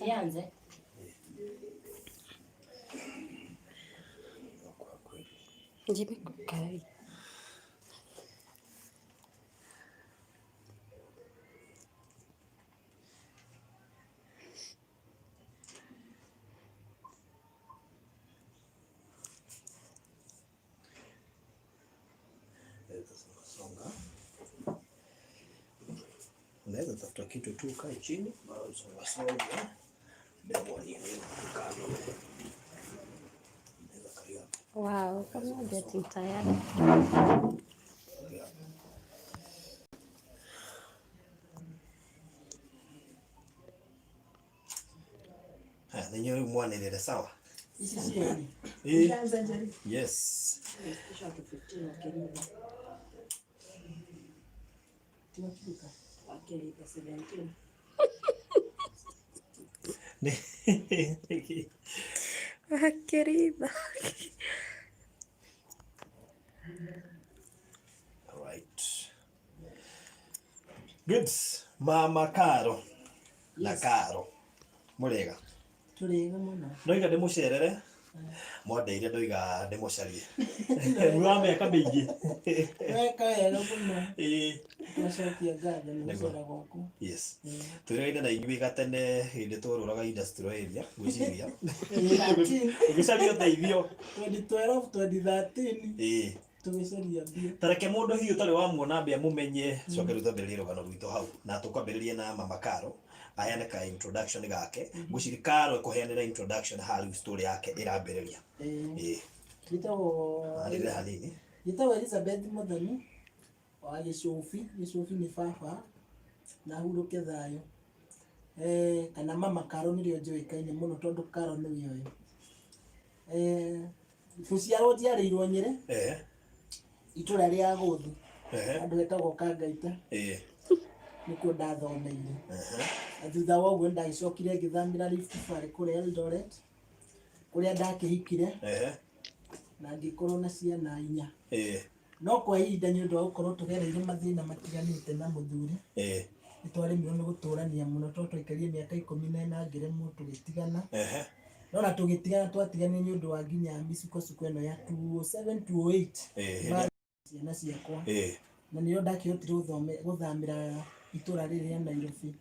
Ianze. Jimmy. Songa. Unaweza tafuta kitu tu kae chini, songa songa. Wow, kama getting tired. Haya, ninyi rĩu mwanĩrĩre sawa? Yes. Querida. All right. Good. Mama Caro. Na Caro. Mũrĩega? Tũrĩega mũno. Ndoiga ndĩmũcerere mwandeire ndoiga ndĩmũcarie rĩu wa mĩaka mĩingĩ. Weka wega mũno. Ĩĩ. Twacokia ngatho nĩ gũcera gwaku. Yes. Twĩraine na inyuĩ gatene hĩndĩ twarũraga industrial area ngwĩciria ũgĩcaria ũteithio. 2012 2013 Ĩĩ. tũgĩcaria mbia. Ta reke mũndũ hihi ũtarĩ wamuona ambe amũmenye coke rĩu twambĩrĩrie rũgano rwitũ hau na tũkwambĩrĩria na Mama Caro aheane ka introduction gake. Ngwĩciria Caro ekũheanĩra introduction haha rĩu story yake ĩrambĩrĩria. Ĩĩ. Ĩĩ. Njĩtagwo Anĩrĩra hanini. Njĩtagwo Elizabeth Muthoni wa Gĩcũbi. Gĩcũbi nĩ baba na hurũke thayũ. Kana Mama Caro nĩrĩo njũĩkaine mũno tondũ Caro nĩwe ũyũ. Gũciarwo njiarĩirwo Nyĩrĩ, itũra rĩa Gũthi, handũ hetagwo Kangaita, nĩkuo ndathomeire. Na thutha wa ũguo nĩndagĩcokire ngĩthamĩra Rift Valley kũrĩa Eldoret, kũrĩa ndakĩhikire na ngĩkorwo na ciana inya. No kwa ihinda nĩ ũndũ wa gũkorwo tũgereire mathĩna matiganĩte na mũthuri, nĩ twaremirwo nĩ gũtũrania mũno tondũ twaikarire mĩaka 14 ngĩremwo tũgĩtigana. No na tũgĩtigana twatiganire nĩ ũndũ wa nginya mĩsukosuko ĩno ya 2007 2008 ciana ciakwa. Na nĩrĩo ndakĩhotire gũthamĩra itũra rĩrĩ rĩa Nairobi.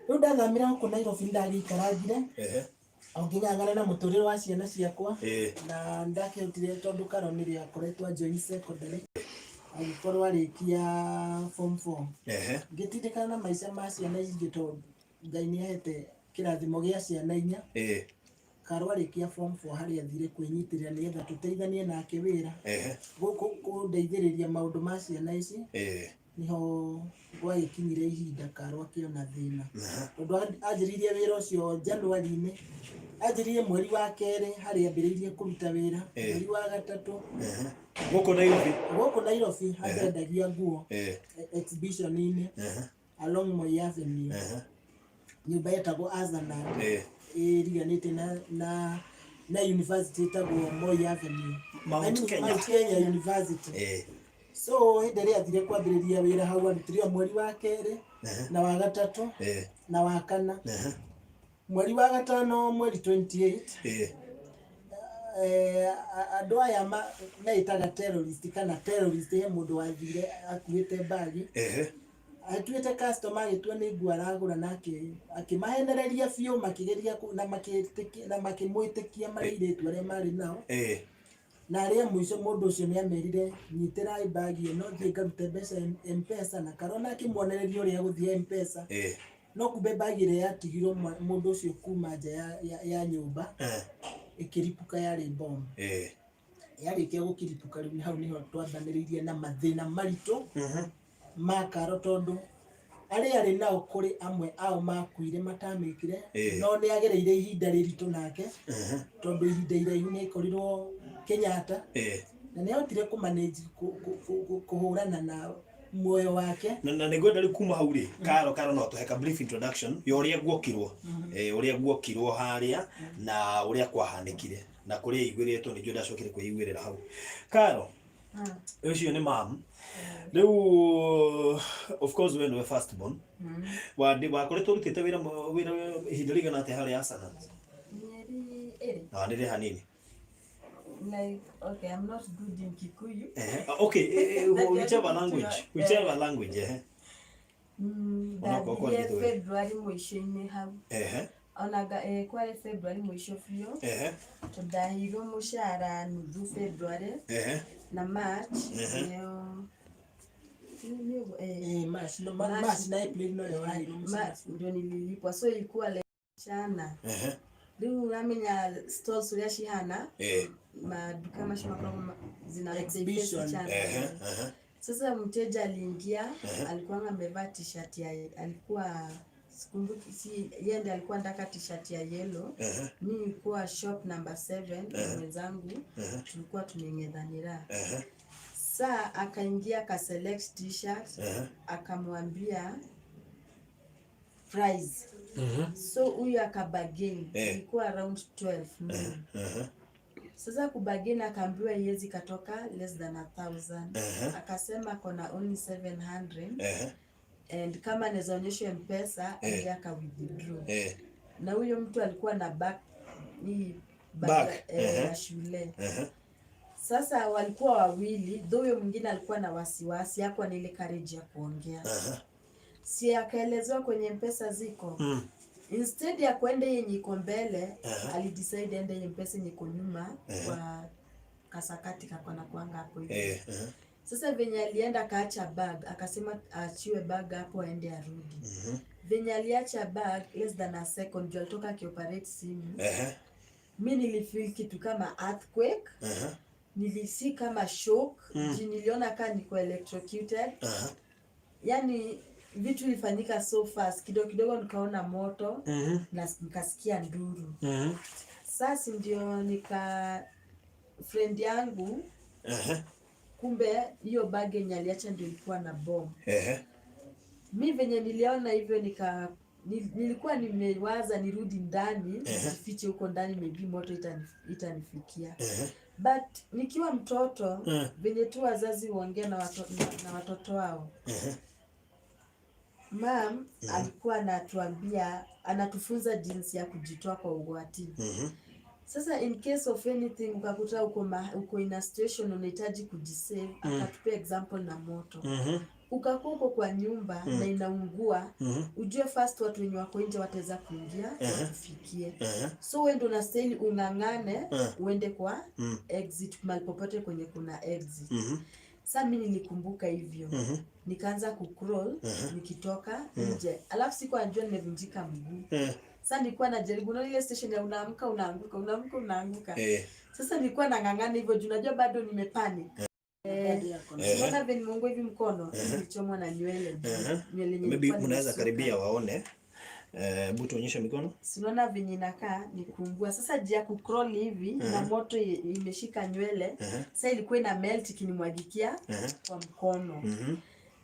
Rĩu ndathamĩra gũkũ Nairobi nĩndagĩikarangire o ngĩng'ang'ana na mũtũrĩre wa ciana ciakwa. Na ndakĩhotire tondũ Caro nĩrĩo akoretwo a join secondary agĩkorwo arĩkia form 4. Ngĩtindĩkana na maica ma ciana ici ingĩ tondũ Ngai nĩahete kĩrathimo gĩa ciana inya. Caro arĩkia form 4 harĩa athire kwĩnyitĩrĩra nĩgetha tũteithanie nake wĩra. Gũkũ kũndeithĩrĩria maũndũ ma ciana ici. Niho gwagĩkinyire ihinda Caro akĩona thĩna. Tondũ anjĩrĩirie wĩra ũcio January-inĩ, anjĩrĩirie mweri wa kerĩ harĩa ambĩrĩirie kũruta wĩra, mweri wa gatatũ. Gũkũ Nairobi? Gũkũ Nairobi harĩa endagia nguo exhibition-inĩ along Moi Avenue. Nyũmba yetagwo Azanad ĩriganĩte na university ĩtagwo Moi Avenue. Mount I mean, Kenya. Mount Kenya University. So hĩndĩ ĩrĩa athire kwambĩrĩria wĩra hau arutire o mweri wa kerĩ na wa gatatũ na wa kana. Mweri wa gatano mweri 28 andũ aya meĩtaga terrorist kana terrorist he mũndũ wathire akuĩte mbagi. Atuĩte customer agĩtua nĩ nguo aragũra na akĩmahenereria biũ makĩgeria na makĩtĩkia na makĩmwĩtĩkia marĩ airĩtu arĩa marĩ nao. Na arĩa mũico mũndũ ũcio nĩ amerire nyitĩrai mbagi ĩno thiĩ ngarute mbeca M-Pesa na Caro na akĩmuonereria ũrĩa gũthiĩ M-Pesa. No kumbe mbagi ĩrĩa yatigirwo mũndũ ũcio kuma nja ya nyũmba ĩkĩripũka yarĩ bomb. Yarĩkia gũkĩripũka rĩu hau nĩho twambanĩrĩirie na mathĩna maritũ ma Caro tondũ arĩa arĩ nao kũrĩ amwe ao makuire matamĩkire no nĩ agereire ihinda rĩritũ nake tondũ ihinda iraihu nĩ aikorirwo Kenyatta na nĩ ahotire kũmanage kũhũrana na muoyo wake. Na nĩngwenda rĩu kuma hau rĩ Caro no tũhe ka brief introduction ya ũrĩa guokirwo, ũrĩa guokirwo harĩa na ũrĩa kwahanĩkire na kũrĩa aiguĩrĩtwo nĩ njũĩ ndacokire kwĩiguĩrĩra hau. Caro, ũcio nĩ mam. Rĩu of course we nĩwe first born. Wakoretwo ũrutĩte wĩra ihinda rĩigana atĩa harĩa Asana? Mĩeri 2. Na nĩ rĩ hanini. Like, okay, I'm not good in Kikuyu. Okay, whichever language, whichever language. Onokorwo kwarĩ Ndathiire Gĩthweri. February mũico-inĩ hau. Onaga kwarĩ February mũico biũ. Tondũ ndaheirwo mũcara nuthu February na March nĩyo nĩ ũguo. March, no, March na April no yo waheirwo mũcara. March ndio nililipwa, so ilikuwa like mchana. Rĩu ũramenya stalls ũrĩa cihana, maduka macio makoragwo zina Exhibition. mchana. Sasa mteja aliingia, alikuwa amevaa t-shirt ya, alikuwa, sikumbuki, si yeye ndiye alikuwa anataka t-shirt ya yellow. Mi nilikuwa shop number 7 na mwenzangu, tulikuwa tumeng'ethanĩra. Saa akaingia, akaselect t-shirt, akamwambia price, so huyu akabargain. Ilikuwa around 12 noon. Sasa kubargain, akaambiwa iwezi katoka less than 1,000. Akasema kona only 700 and kama anaweza onyeshwa Mpesa aende aka withdraw. Na huyo mtu alikuwa na bag, hii bag, Bag, ya shule. Sasa walikuwa wawili, though huyo mwingine alikuwa na wasiwasi, hakuwa na ile courage ya kuongea. Si akaelezewa kwenye Mpesa ziko. Instead ya kuenda yenye iko mbele, alidecide ende yenye Mpesa yenye iko nyuma kwa kasakati kakona kuanga hapo hivi. Sasa venye alienda, akaacha bag, akasema aachiwe bag hapo aende arudi. Venye aliacha bag, less than a second, juu alitoka akioperate simu, mi nilifeel kitu kama earthquake. Nilisi kama shock, juu niliona kaa niko electrocuted. Yani vitu ilifanyika so fast, kidogo kidogo nikaona moto na nikasikia nduru. Sasa ndio nika friend yangu, kumbe hiyo bag yenye aliacha ndio ilikuwa na bomb. Mi venye niliona hivyo, nilikuwa nimewaza nirudi ndani, nijifiche huko ndani, maybe moto itanifikia. But nikiwa mtoto, venye tu wazazi huongea na watoto wao, mam alikuwa anatuambia, anatufunza jinsi ya kujitoa kwa ugwati. Sasa in case of anything, ukakuta uko in a situation unahitaji kujisave, akatupea example na moto. Ukakuwa uko kwa nyumba na inaungua, ujue first watu wenye wako nje wataweza kuingia wakufikie, so wewe ndo unastahili ung'ang'ane uende kwa exit, mahali popote kwenye kuna exit. Sa mi nilikumbuka hivyo, nikaanza kucrawl nikitoka nje, alafu siku anajua nimevunjika mguu. Sa nilikuwa najaribu, unaona ile station ya unaamka unaanguka, unaamka unaanguka. Sasa nilikuwa nang'ang'ana hivyo juu najua bado nimepanic. Bado yako na- Unaona venye nimeungua hivi mkono, nilichomwa na nywele juu. Nywele yenye Maybe nilikuwa mnaweza nimesuka. karibia waone. Hebu tuonyeshe mikono. Si unaona venye inakaa ni kuungua. Sasa jia kucrawl hivi na moto imeshika nywele, sasa ilikuwa ina melt ikinimwagikia kwa mkono.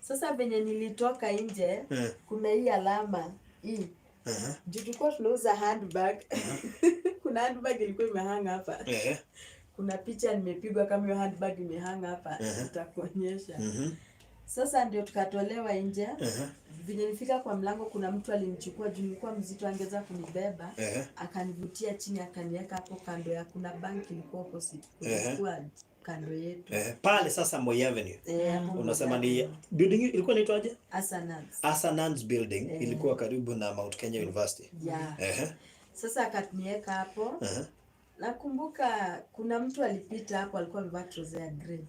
Sasa venye nilitoka nje, kuna hii alama hii, juu tulikuwa tunauza handbag, kuna handbag ilikuwa imehang hapa. Kuna picha nimepigwa kama hiyo handbag imehang hapa, nitakuonyesha. Sasa ndio tukatolewa nje. Venye nilifika kwa mlango, kuna mtu alinichukua juu nilikuwa mzito, angeweza kunibeba. Akanivutia chini, akaniweka hapo kando ya, kuna bank ilikuwa opposite, ilikuwa kando yetu. Pale sasa Moi Avenue. Eh, hapo Unasema Moi ni Avenue. building ilikuwa inaitwaje? Asanans. Asanans building ilikuwa karibu na Mount Kenya University. Yeah. Sasa akaniweka hapo. Nakumbuka kuna mtu alipita hapo, alikuwa amevaa trouser ya grey.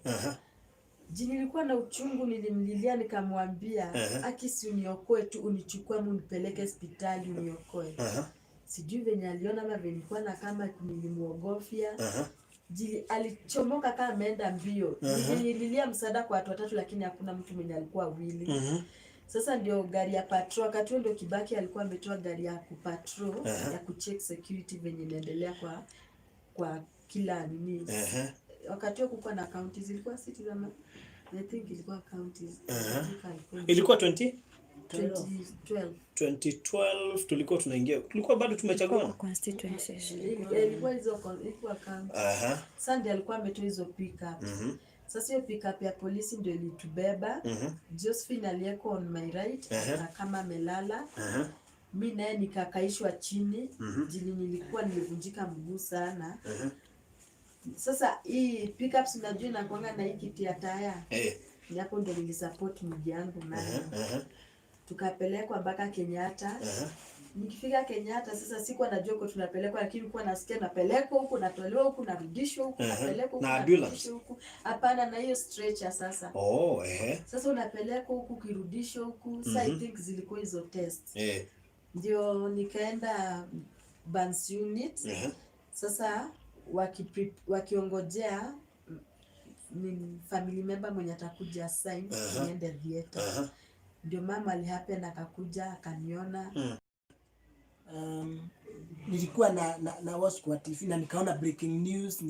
Juu nilikuwa na uchungu, nilimlilia nikamwambia, "Aki si uniokoe tu, unichukue ama unipeleke hospitali uniokoe." Sijui venye aliona ama venye nilikuwa na kama nilimuogofya. Jili alichomoka kama ameenda mbio. Nilililia msaada kwa watu watatu, lakini hakuna mtu mwenye alikuwa wili. Sasa ndio gari ya patrol, wakati huo ndio Kibaki alikuwa ametoa gari ya kupatrol, ya kucheck security venye inaendelea kwa kila nini. Wakati huo kukuwa na counties, ilikuwa cities ama, I think ilikuwa counties. Alikuwa Ilikuwa 20 2012. 2012 tulikuwa tunaingia, tulikuwa bado tumechagua. Constituencies. Ilikuwa hizo, ilikuwa county. Sasa ndio alikuwa ametoa hizo pick up. Sasa hiyo pickup ya polisi ndio ilitubeba. Josephine aliyekuwa on my right na kama amelala, mi naye nikakaishwa chini jili nilikuwa nimevunjika mguu sana. Sasa hii pickups unajua inakuanga na hii kiti ya tyre. Ni hapo ndo nilisupport mguu yangu nayo. Tukapelekwa mpaka Kenyatta. Nikifika Kenyatta sasa sikuwa najua uko tunapelekwa, lakini kuwa nasikia napelekwa huku, natolewa huku, narudishwa huku, napelekwa huku, Na narudishwa ambulance? Huku. Hapana, na hiyo stretcher sasa. Oh, ehe. Sasa unapelekwa huku ukirudishwa huku. Sasa I think zilikuwa hizo tests. Ndio nikaenda burns unit. Sasa wakiongojea ni family member mwenye atakuja sign niende theater. Ndio mama alihappen akakuja akaniona. Nilikuwa na watch kwa TV na nikaona breaking news,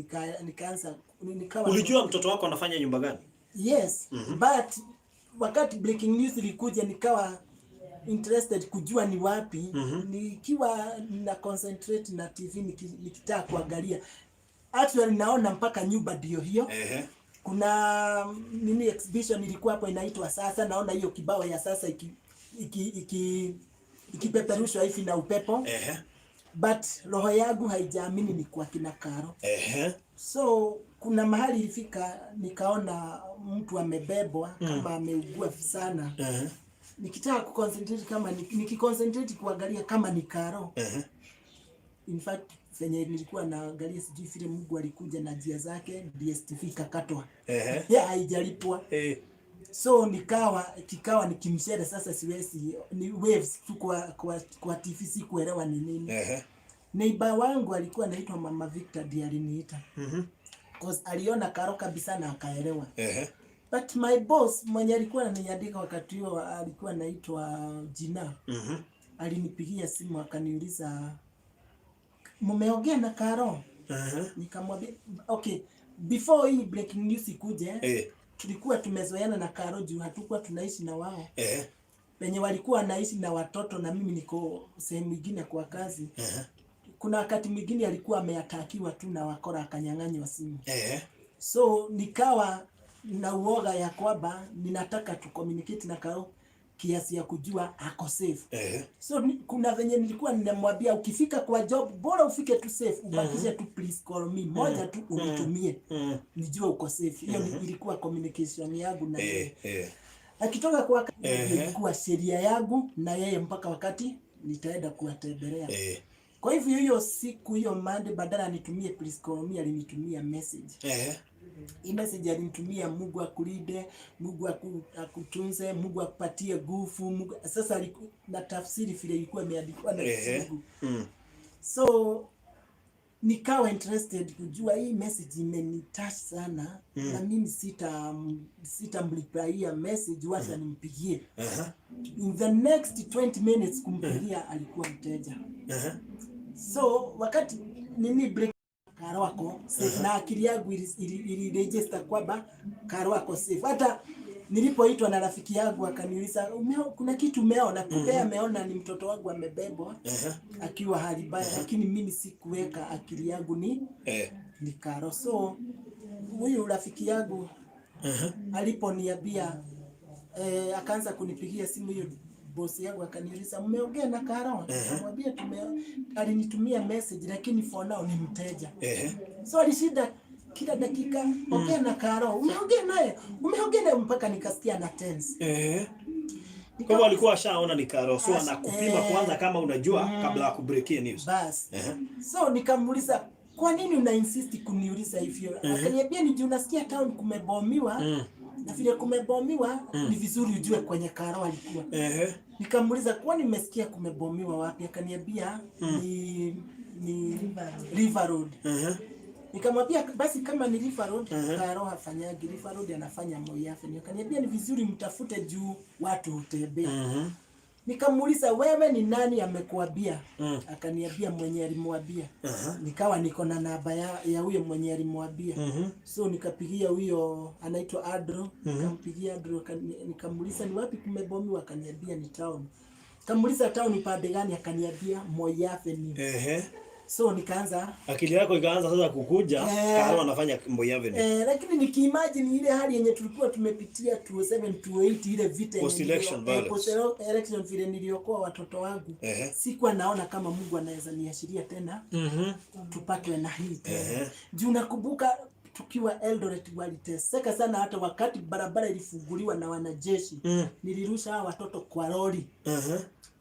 nikaanza nikawa Ulijua mtoto wako anafanya nyumba gani? Yes, but wakati breaking news ilikuja nikawa interested kujua ni wapi. Nikiwa na concentrate na TV nikitaka kuangalia, actually naona mpaka nyumba ndio hiyo. Kuna nini exhibition ilikuwa hapo inaitwa Sasa, naona hiyo kibao ya Sasa iki ikipeperushwa hivi na upepo, but roho yangu haijaamini ni kwa kina Karo. So kuna mahali ilifika nikaona mtu amebebwa kama ameugua sana. Nikitaka kuconcentrate kama nikiconcentrate kuangalia kama ni Karo. In fact venye nilikuwa naangalia, sijui vile Mungu alikuja na njia zake, DSTV ikakatwa. Yeah, haijalipwa. So nikawa kikawa nikimshare sasa, siwezi, ni waves tu kwa TV, sikuelewa ni nini. Neighbor wangu alikuwa anaitwa Mama Victor ndiye aliniita. 'Cause aliona Karo kabisa na akaelewa. But my boss mwenye alikuwa ananiandika wakati huo alikuwa anaitwa Jina. Alinipigia simu akaniuliza, "Mumeongea na Karo?" Nikamwambia, okay, before hii breaking news ikuje, tulikuwa tumezoeana na Karo juu hatukuwa tunaishi na wao. Penye walikuwa wanaishi na watoto na mimi niko sehemu nyingine kwa kazi. Kuna wakati mwingine alikuwa ameattackiwa tu na wakora akanyang'anywa simu. So nikawa na uoga ya kwamba ninataka tu communicate na Karo kiasi ya kujua ako safe. So kuna venye nilikuwa ninamwambia, ukifika kwa job bora ufike tu safe, ubakishe tu "please call me" moja tu unitumie nijue uko safe. Hiyo ilikuwa communication yangu na yeye. Akitoka kwa ilikuwa sheria yangu na yeye mpaka wakati nitaenda kuwatembelea. Kwa hivyo hiyo siku, hiyo Monday, badala nitumie "please call me", alinitumia message. Hii message alinitumia, "Mungu akulinde, Mungu akutunze, Mungu akupatie nguvu, Mungu." Sasa na tafsiri vile ilikuwa imeandikwa na Kizungu. So nikawa interested kujua hii message imenitouch sana na mimi sitamreplyia message, wacha nimpigie. In the next 20 minutes kumpigia, alikuwa mteja. So wakati nini break, Karo ako safe, na akili yangu ili register kwamba Karo ako safe. Hata nilipoitwa na rafiki yangu akaniuliza, "Kuna kitu umeona?" Kumbe ameona ni mtoto wangu amebebwa akiwa hali mbaya, lakini mimi sikuweka akili yangu ni ni Karo. So huyu rafiki yangu aliponiambia, akaanza kunipigia simu hiyo bosi yangu akaniuliza, "Mmeongea na Karo?" Nikamwambia alinitumia message lakini for now ni mteja. So alishinda kila dakika, "Ongea na Karo, umeongea naye, umeongea naye?" mpaka nikasikia na tense. Kwa hivyo alikuwa ashaona ni Karo, so anakupima kwanza kama unajua kabla ya kubreakia news. Bas. So nikamuuliza, "Kwa nini una insist kuniuliza hivyo?" Akaniambia, "Ni juu nasikia town kumebomiwa na vile kumebomiwa ni vizuri ujue kwenye Karo alikuwa." Nikamuuliza, "Kwani nimesikia kumebomiwa wapi?" Akaniambia ni River Road. Nikamwambia, "Basi kama ni River Road, Karo hafanyagi River Road, anafanya Moi Avenue." Akaniambia, "Ni vizuri mtafute juu watu hutembea." Nikamuuliza, "Wewe ni nani amekuambia?" Akaniambia mwenye alimwambia. Nikawa niko na namba ya huyo mwenye alimwambia. So nikapigia huyo anaitwa Adro, nikampigia Adro, nikamuuliza ni wapi kumebomiwa, akaniambia ni town. Nikamuuliza town pande gani, akaniambia Moi Avenue. So nikaanza Akili yako ikaanza sasa kukuja Karo anafanya Moi Avenue. Lakini nikiimagine ile hali yenye tulikuwa tumepitia 2007 2008, ile vita yenye Post election violence. Post election, vile niliokoa watoto wangu, sikuwa naona kama Mungu anaweza niashiria tena tupatwe na hii tena. Juu nakumbuka tukiwa Eldoret waliteseka sana, hata wakati barabara ilifunguliwa na wanajeshi, nilirusha hawa watoto kwa lori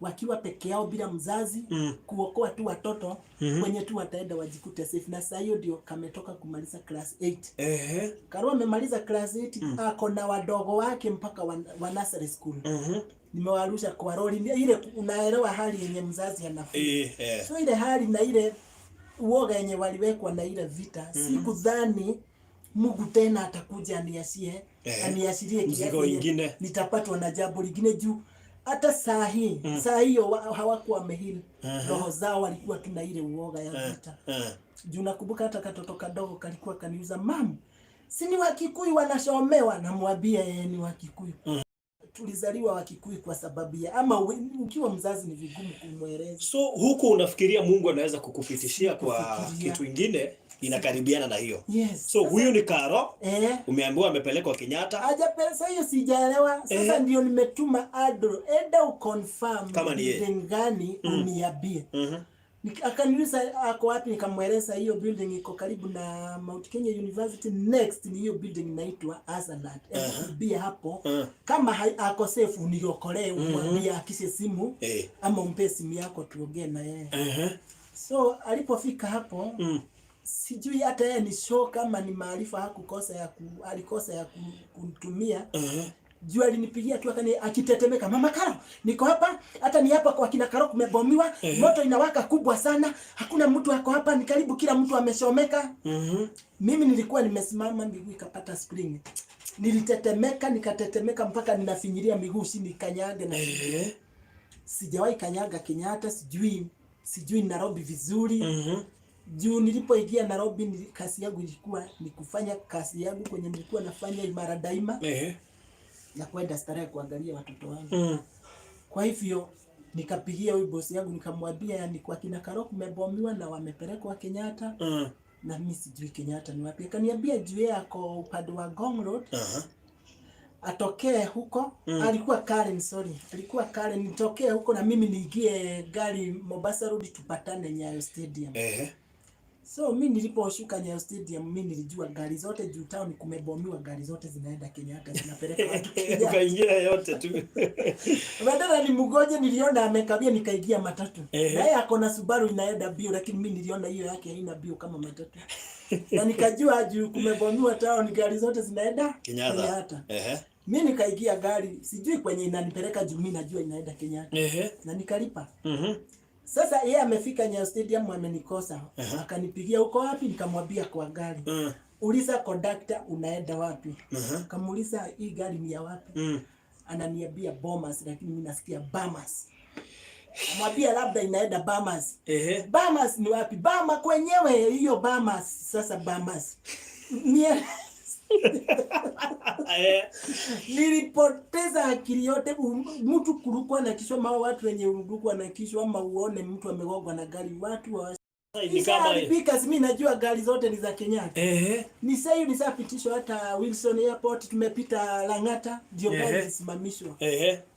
wakiwa peke yao bila mzazi, kuokoa tu watoto kwenye tu wataenda wajikute safe. Na saa hiyo ndio kametoka kumaliza class 8. Karua amemaliza class 8, ako na wadogo wake mpaka wa nursery school. Nimewarusha kwa lori ile, unaelewa hali yenye mzazi anafeel. So ile hali na ile uoga yenye waliwekwa na ile vita, sikudhani Mungu tena atakuja aniashie aniashirie Mzigo kiasi yenye ingine. Nitapatwa na jambo lingine, juu hata saa hii, saa hiyo hawakuwa wameheal roho zao, walikuwa tu na ile uoga ya vita. Juu nakumbuka hata katoto kadogo kalikuwa kaniuza, "Mam, si ni Wakikuyu wanashomewa?" Namwambia yeye ni Wakikuyu. Tulizaliwa Wakikuyu kwa sababu ya ama ukiwa mzazi ni vigumu kumweleza. So huku unafikiria Mungu anaweza kukupitishia kwa Kufikiria. kitu ingine inakaribiana na hiyo. Yes. So huyu ni Karo, umeambiwa amepelekwa Kenyatta. Haja pesa hiyo sijaelewa sasa. Ndio nimetuma Adro, enda uconfirm Kama ni yeye. Building gani, uniambie. Akaniuliza ako wapi, nikamweleza hiyo building iko karibu na Mount Kenya University, next ni hiyo building inaitwa Asanat. Uh-huh. Hapo kama ako safe uniokolee, umwambie akishe simu ama umpe simu yako tuongee na yeye. So alipofika hapo, sijui hata yeye ni show kama ni maarifa hakukosa ya ku, alikosa ya kumtumia, juu alinipigia tu akani akitetemeka, "Mama Karo, niko hapa, hata ni hapa kwa kina Karo kumebomiwa, moto inawaka kubwa sana, hakuna mtu ako hapa, ni karibu kila mtu ameshomeka." Mimi nilikuwa nimesimama, miguu ikapata spring, nilitetemeka, nikatetemeka mpaka ninafinyilia miguu chini kanyage na sijawahi kanyaga Kenyatta, sijui Nairobi vizuri. Juu nilipoingia Nairobi kazi yangu ilikuwa ni kufanya kazi yangu kwenye nilikuwa nafanya Imara Daima na kwenda starehe kuangalia watoto wangu. Kwa hivyo nikapigia huyu bosi yangu, nikamwambia ni kwa kina Karo kumebomiwa na wamepelekwa Kenyatta na mimi sijui Kenyatta ni wapi. Akaniambia juu yeye ako upande wa Ngong Road, atokee huko. Alikuwa Karen, sorry, alikuwa Karen, nitokee huko na mimi niingie gari Mombasa Road tupatane Nyayo Stadium. So mi niliposhuka Nyayo Stadium, mi nilijua gari zote, juu town kumebomiwa, gari zote zinaenda Kenyatta, zinapeleka watu Kenyatta. Ukaingia yote tu. Badala nimgoje, niliona amekawia, nikaingia matatu. Na yeye ako na Subaru inaenda bio, lakini mi niliona hiyo yake haina bio kama matatu. Na nikajua juu kumebomiwa town, gari zote zinaenda Kenyatta. Kenyatta. Mi nikaingia gari, sijui kwenye inanipeleka juu mi najua inaenda Kenyatta. Na nikalipa. Sasa yeye amefika Nyayo Stadium amenikosa. Akanipigia, "Uko wapi?" Nikamwambia kwa gari. "Uliza kondakta unaenda wapi?" Kamuuliza, "Hii gari ni ya wapi?" Ananiambia Bomas, lakini mimi nasikia Bamas. Mwambia labda inaenda Bamas. "Bamas ni wapi?" "Bama kwenyewe hiyo Bamas." Sasa Bamas. Nilipoteza akili yote. Mtu kurukwa na kichwa, ama watu wenye urukwa na kichwa, ama uone mtu amegongwa na gari, watu wa Ni kama Ishaharibika, si mimi najua gari zote ni za Kenyatta. Ni sasa hiyo nishapitishwa hata Wilson Airport, tumepita Lang'ata, ndio gari zisimamishwa.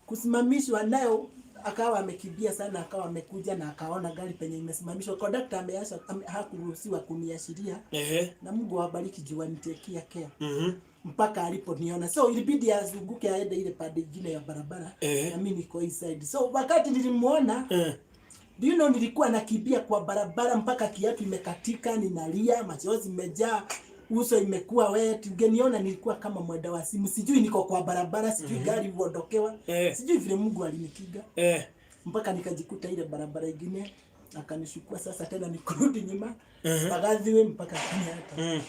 Kusimamishwa nayo akawa amekimbia sana, akawa amekuja na akaona gari penye imesimamishwa. Kondakta ameasha hakuruhusiwa kuniashiria na Mungu awabariki juu wanitekia care mpaka aliponiona. So ilibidi azunguke aende ile pande ingine ya barabara na mimi niko hii side. So wakati nilimuona, do you know, nilikuwa nakimbia kwa barabara mpaka kiatu imekatika, ninalia, machozi imejaa, uso imekuwa wet. Ungeniona nilikuwa kama mwenda wa simu, sijui niko kwa barabara, sijui gari huondokewa, sijui vile Mungu alinikiga mpaka nikajikuta ile barabara ingine, akanishukua sasa tena nikurudi nyuma Mbagathi Way mpaka Kenyatta.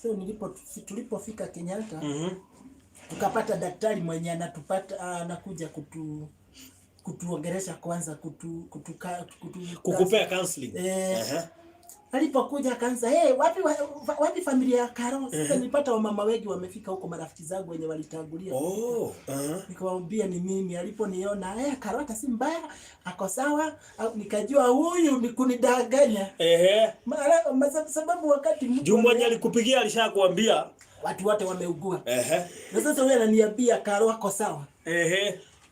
So tulipofika Kenyatta, tukapata daktari mwenye anatupata, anakuja kutuongelesha kwanza, kutu, kutuka, kutu, Kukupea counseling. Eh. Alipokuja akaanza, "Hey, wapi wapi familia ya Karo?" Sasa nilipata wamama wengi wamefika huko, marafiki zangu wenye walitangulia. Nikamwambia ni mimi. Aliponiona, "Eh, Karo hata si mbaya, ako sawa." Nikajua huyu ni kunidanganya. Sababu wakati mtu Juu mwenye alikupigia alishakuambia. Watu wote wameugua. Na sasa huyu ananiambia Karo ako sawa.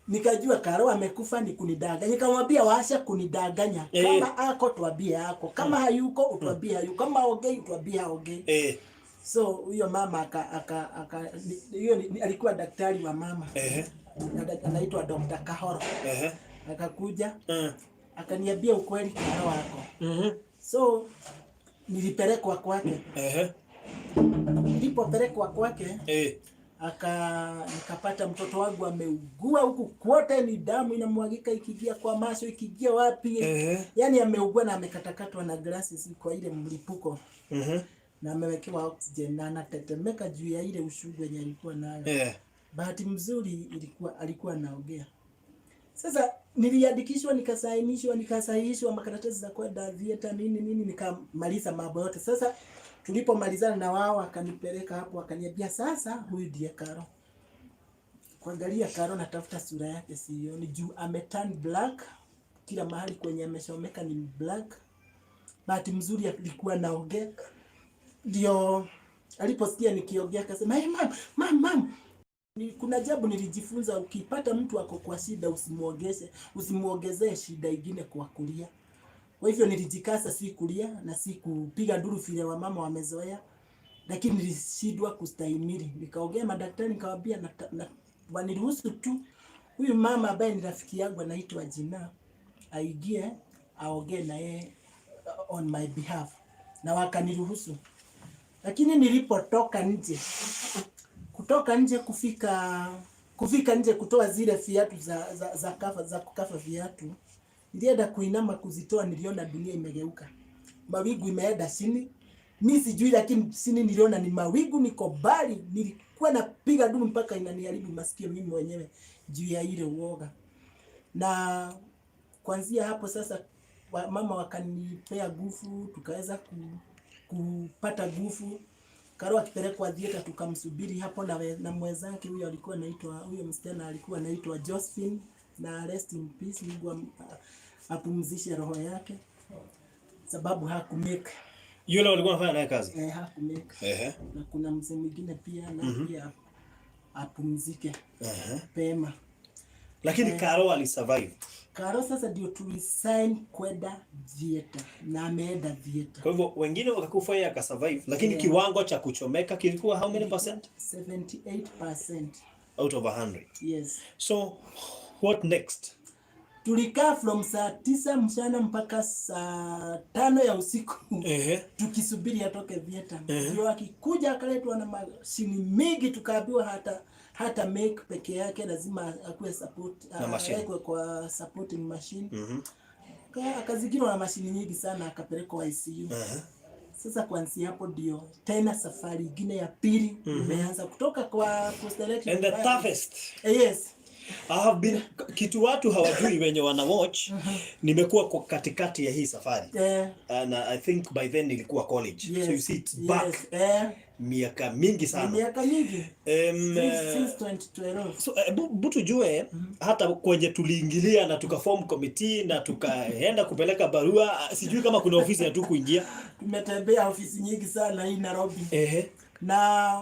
Nikajua Karo amekufa, ni kunidanganya. Nikamwambia waasha kunidanganya. Kama ako tuambie ako. Kama hayuko utuambie hayuko. Kama ongei utuambie haongei. So huyo mama aka aka aka hiyo alikuwa daktari wa mama. Anaitwa Dr. Kahoro. Akakuja akaniambia ukweli, Karo ako. So nilipelekwa kwake. Nilipopelekwa kwake nikapata mtoto wangu ameugua huku kwote, ni damu inamwagika ikiingia kwa macho, ikiingia wapi. Yani ameugua na amekatakatwa na glasses kwa ile mlipuko na amewekewa oxygen na anatetemeka juu ya ile uchungu yenye alikuwa nayo. Bahati mzuri alikuwa anaongea. Sasa niliandikishwa, nikasainishwa, nikasahihishwa makaratasi za kwenda theater, nini nini, nikamaliza mambo yote. Sasa tulipomalizana na wao, akanipeleka hapo, akaniambia sasa huyu ndiye Karo. Kuangalia Karo, natafuta sura yake sioni, juu ameturn black, kila mahali kwenye ameshomeka ni black. Bahati mzuri alikuwa naongea, ndio aliposikia nikiongea akasema, "Hey, mam, mam, mam." Kuna jambo nilijifunza, ukipata mtu ako kwa shida usimuongeze, usimuongezee shida ingine kwa kulia. Kwa hivyo nilijikasa, si kulia na si kupiga nduru vile wamama wamezoea, lakini nilishindwa kustahimili. Nikaongea madaktari, nikawaambia na waniruhusu tu huyu mama ambaye ni rafiki yangu anaitwa Jina aingie aongee na yeye on my behalf, na wakaniruhusu. Lakini nilipotoka nje, kutoka nje kufika nje kutoa zile viatu za kukafa viatu, nilienda kuinama kuzitoa, niliona dunia imegeuka, mawingu imeenda chini. Mi sijui, lakini chini niliona ni mawingu, niko mbali. Nilikuwa napiga nduru mpaka inaniharibu masikio mimi mwenyewe juu ya ile uoga. Na kuanzia hapo sasa mama wakanipea nguvu, tukaweza kupata nguvu. Karo akipelekwa theater tukamsubiri hapo na mwenzake huyo alikuwa anaitwa, huyo msichana alikuwa anaitwa Josephine, na rest in peace, Mungu apumzishe roho yake, sababu hakumake. Yule walikuwa wanafanya naye kazi. Eh, hakumake. Na kuna mzee mwingine pia na pia apumzike pema. Lakini Karo alisurvive. Karo sasa ndio tulisign kwenda theater na ameenda theater. Kwa hivyo wengine wakakufa, yeye akasurvive, lakini kiwango cha kuchomeka kilikuwa how many percent? 78%. Out of 100. Yes. So what next? Tulikaa from saa 9 mchana mpaka saa 5 ya usiku tukisubiri atoke theater. Ndio akikuja akaletwa na mashini mingi, tukaambiwa hata make peke yake, lazima akuwe support, Na machine. awekwe kwa supporting machine. Akazingirwa na mashini nyingi sana, akapelekwa ICU. Sasa kuanzia hapo ndio tena safari ingine ya pili imeanza kutoka kwa post election And the violence. toughest. Yes. I have been, kitu watu hawajui wenye wana watch, nimekuwa kwa katikati ya hii safari. And I think by then nilikuwa college. So you see it's back miaka mingi Ni sana. miaka mingi. Since 2012. So bu tujue hata kwenye tuliingilia na tukaform committee na tukaenda kupeleka barua, sijui kama kuna ofisi ya tu kuingia. Tumetembea ofisi nyingi sana hii Nairobi. Na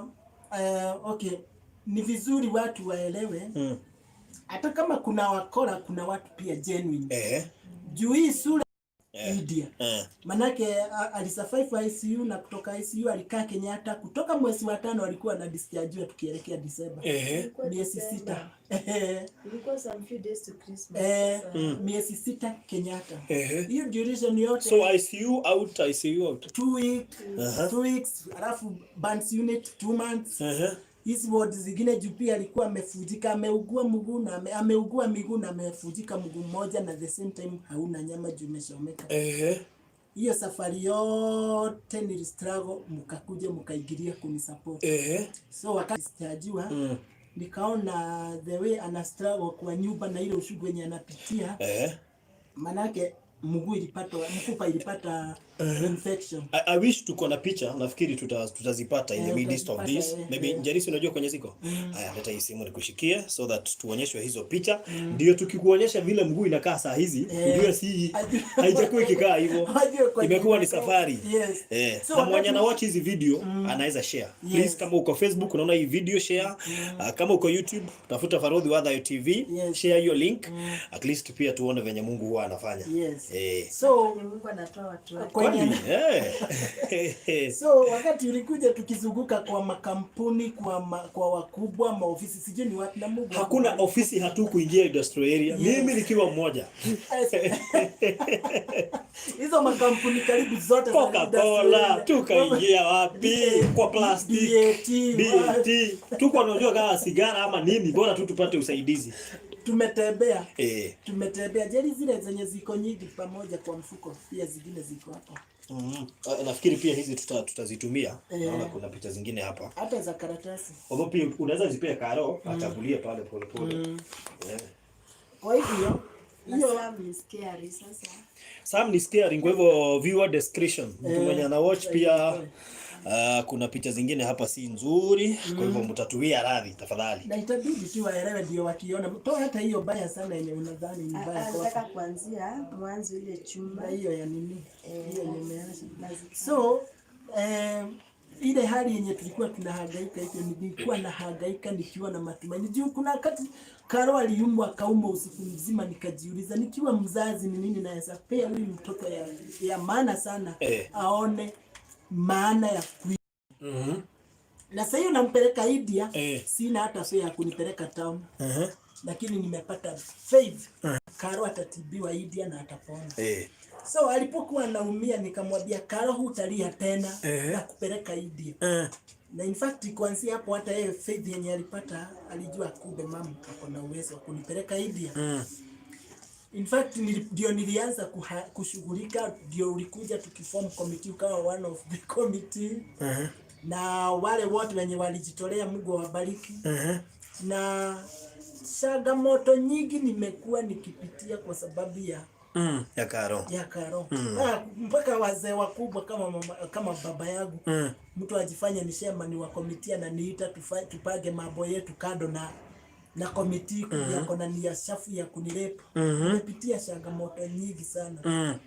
okay, ni vizuri watu waelewe hata kama kuna wakora, kuna watu pia genuine. Juu hii sura media. Manake alisurvive ICU na kutoka ICU alikaa Kenyatta, kutoka mwezi wa tano alikuwa na discharge tukielekea Disemba. Ilikuwa Miezi December. 6. Ilikuwa some few days to Christmas. Eh, Sasa, miezi 6 Kenyatta. Hiyo duration yote. So ICU out, ICU out. 2 weeks, 2 weeks, alafu burns unit 2 months. Hizi ward zingine juu pia alikuwa amefujika, ameugua mguu na ameugua miguu na amefujika mguu mmoja na the same time hauna nyama juu imeshomeka. Hiyo safari yote nilistruggle, mkakuja mkaingilia kunisupport. So wakati sitajiwa nikaona the way ana struggle kwa nyumba na ile uchungu yenye anapitia, manake Mguu ilipata, mfupa ilipata infection. I wish tuko na picha, nafikiri tutazipata in the midst of this. Utazipata. Maybe Njerisi, unajua kwenye ziko? Haya, leta hii simu nikushikie so that tuonyeshwe hizo picha. Ndio tukikuonyesha vile mguu inakaa saa hizi, ujue si haijakuwa ikikaa hivyo. Wajue kwenye Imekuwa ni safari. Yes. So So na mwenye ana watch hizi video anaweza share. Please, kama uko Facebook unaona hii video, share. Kama uko YouTube, tafuta Farodhi wa Thayo TV, share hiyo link. At least pia tuone venye Mungu huwa anafanya. So Mungu anatoa watu wake. Kweli? So wakati ulikuja tukizunguka kwa makampuni, kwa wakubwa maofisi, sijui ni wapi, na Mungu Hakuna ofisi hatukuingia industrial area. Mimi nikiwa mmoja. Hizo makampuni karibu zote za Coca-Cola, industrial area. Tukaingia wapi? Kwa plastic. BAT, BAT. Tuko tunajua kama sigara ama nini, bora tu tupate usaidizi. Tumetembea. Eh. Tumetembea. Jeri, zile zenye ziko nyingi pamoja kwa mfuko, pia zingine ziko hapo. Nafikiri pia hizi tutazitumia. Eh. Naona kuna picha zingine hapa. Hata za karatasi. Although pia unaweza zipea Karo achagulie pale pole pole. Kwa hivyo Na hiyo Sam ni scary sasa. Sam ni scary, kwa hivyo viewer discretion. Mtu mwenye ana watch pia, kuna picha zingine hapa si nzuri, kwa hivyo mtatuwia radhi tafadhali. Na itabidi tu waelewe ndio wakiona. Toa hata hiyo baya sana yenye unadhani ni mbaya Ah, kwako. nataka kuanzia mwanzo, ile chuma. Na hiyo ya nini? Eh, Hiyo nimeacha. So So ile hali yenye tulikuwa tunahangaika hivyo, nilikuwa nahangaika nikiwa na matumaini juu kuna wakati Karo aliumwa, akaumwa usiku mzima, nikajiuliza nikiwa mzazi ni nini naweza pea huyu mtoto ya maana sana aone maana ya kui na sasa hiyo nampeleka India, sina hata fare ya kunipeleka town, lakini nimepata faith Karo atatibiwa India na atapona. So alipokuwa anaumia nikamwambia, "Karo, hutalia tena na kupeleka India." Na in fact kuanzia hapo hata yeye faith yenye alipata, alijua kumbe mama ako na uwezo wa kunipeleka India. In fact ndio nilianza kushughulika, ndio ulikuja tukiform committee, ukawa one of the committee. Na wale wote wenye walijitolea, Mungu awabariki. Na changamoto nyingi nimekuwa nikipitia kwa sababu ya Ya Karo. Ya Karo. Mpaka wazee wakubwa kama mama, kama baba yangu, mtu ajifanye ni chairman wa committee, ananiita tupage mambo yetu kando na committee yako na nia chafu ya kunirape. Nimepitia changamoto nyingi sana.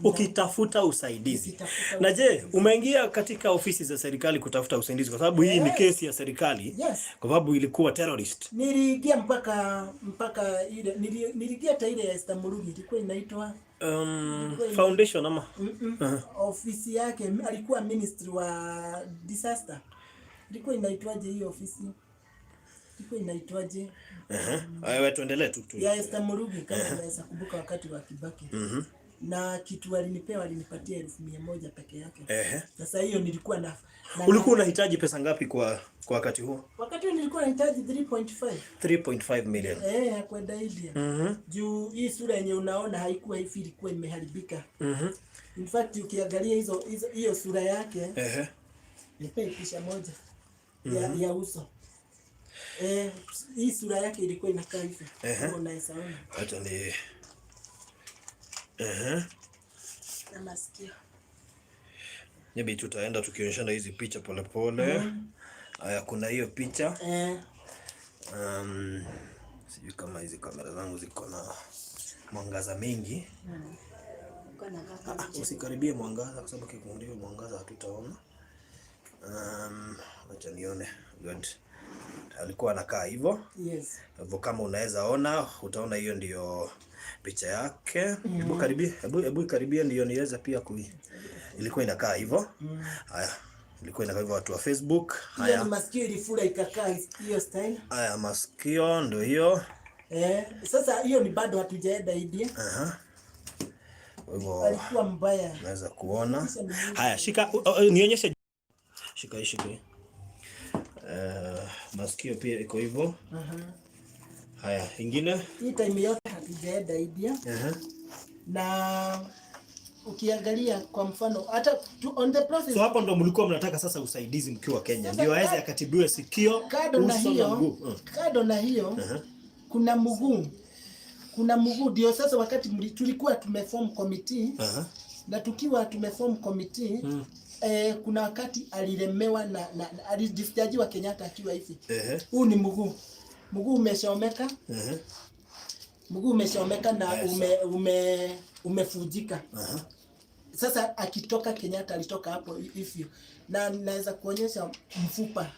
Ukitafuta usaidizi. Nikitafuta Na je, umeingia katika ofisi za serikali kutafuta usaidizi kwa sababu hii ni kesi ya serikali? Yes. Kwa sababu ilikuwa terrorist. Niliingia mpaka ile niliingia hata ile ya Esther Murugi, ilikuwa inaitwa Foundation ama Ofisi yake, alikuwa ministry wa disaster. Ilikuwa inaitwaje hiyo ofisi? Ilikuwa inaitwaje? Wewe tuendelee tu. Ya Esther Murugi, kama unaweza kumbuka wakati wa Kibaki. Na kitu walinipea, walinipatia 100,000 peke yake. Sasa hiyo nilikuwa na Ulikuwa unahitaji pesa ngapi kwa wakati huo? Wakati huo nilikuwa nahitaji 3.5. 3.5 million. Eh, ya kwenda India. Juu hii sura yenye unaona haikuwa hivi, ilikuwa imeharibika. In fact ukiangalia hizo hizo hiyo sura yake, nipe picha moja ya uso. Eh, hii sura yake ilikuwa inakaa hivi. Kama unaweza ona. Acha ni Na masikio. Maybe tutaenda tukionyeshana hizi picha polepole. Haya, kuna hiyo picha. Sijui kama hizi kamera zangu ziko na mwangaza mingi. Uko na kaka. Ah, usikaribie mwangaza kwa sababu kikumulika mwangaza hatutaona. Acha nione. Good. Alikuwa anakaa hivyo. Hivyo kama unaweza ona, utaona hiyo ndio picha yake. Hebu karibia, hebu karibia ndio niweze pia kui. Ilikuwa inakaa hivyo. Haya, ilikuwa inakaa hivyo, watu wa Facebook. Hiyo Haya. ni masikio ilifura ikakaa hiyo style. Haya, masikio ndio hiyo. Eh, sasa hiyo ni bado hatujaenda India. Aha. Kwa hivyo Alikuwa mbaya. naweza kuona. Kisha ni Haya, shika, nionyeshe. Shika hii, shika hii. Masikio pia iko hivyo. Haya, ingine? Hii time yote hatujaenda India. Na ukiangalia kwa mfano hata on the process So hapo ndo mlikuwa mnataka sasa usaidizi mkiwa Kenya, Sasa ndio aweze akatibiwe sikio, kado na uso na hiyo mguu. Kado na hiyo, kuna mguu, kuna Kuna mguu ndio sasa wakati tulikuwa tumeform committee na tukiwa tumeform committee, kuna wakati alilemewa na alidischargiwa Kenyatta akiwa hivi. Huu ni mguu. Mguu umeshomeka. Mguu umeshomeka na umefujika. Sasa akitoka Kenyatta alitoka hapo hivyo. Na naweza kuonyesha mfupa.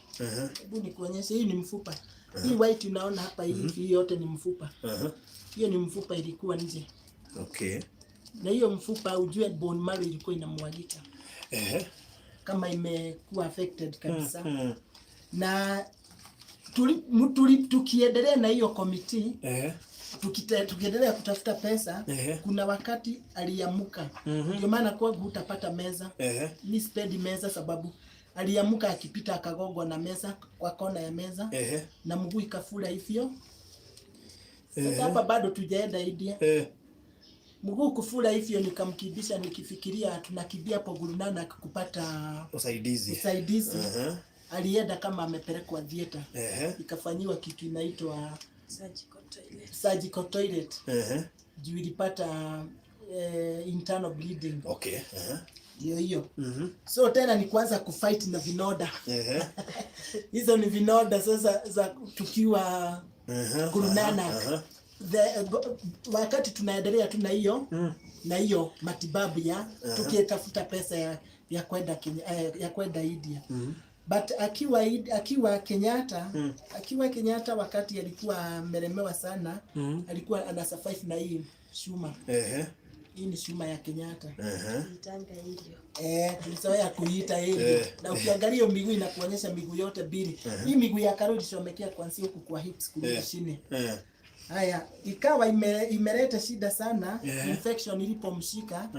Hebu nikuonyeshe, hii ni mfupa. Hii white unaona hapa hii, hii yote ni mfupa. Hiyo ni mfupa ilikuwa nje. Na hiyo mfupa ujue bone marrow ilikuwa inamwagika. Kama imekuwa affected kabisa. Na tukiendelea na hiyo committee, tukiendelea kutafuta pesa, kuna wakati aliamuka. Ndio maana kwangu hutapata meza. Mi sipendi meza sababu aliamuka akipita akagongwa na meza kwa kona ya meza na mguu ikafura hivyo. Sasa hapa bado tujaenda India. Mguu kufura hivyo nikamkibisha nikifikiria tunakimbia hapo Guru Nanak kupata usaidizi. Usaidizi. Alienda kama amepelekwa theater. Ikafanyiwa kitu inaitwa Surgical toilet. Surgical toilet. Juu ilipata internal bleeding. Ndio hiyo. So tena ni kuanza kufight na vinoda. Hizo ni vinoda sasa za tukiwa Guru Nanak. Wakati tunaendelea tu na hiyo na hiyo matibabu ya tukitafuta pesa ya kwenda Kenya, ya kwenda India. But akiwa Kenyatta wakati alikuwa amelemewa sana, alikuwa ana survive na hii shuma. Hii ni shuma ya Kenyatta. Itanga hivyo. Tulizoea kuiita hivyo. Na ukiangalia hiyo miguu inakuonyesha miguu yote mbili. Hii miguu ya Karoli ilichomekea kuanzia huku kwa hips kurudi chini. Haya, ikawa imeleta shida sana. Infection ilipomshika,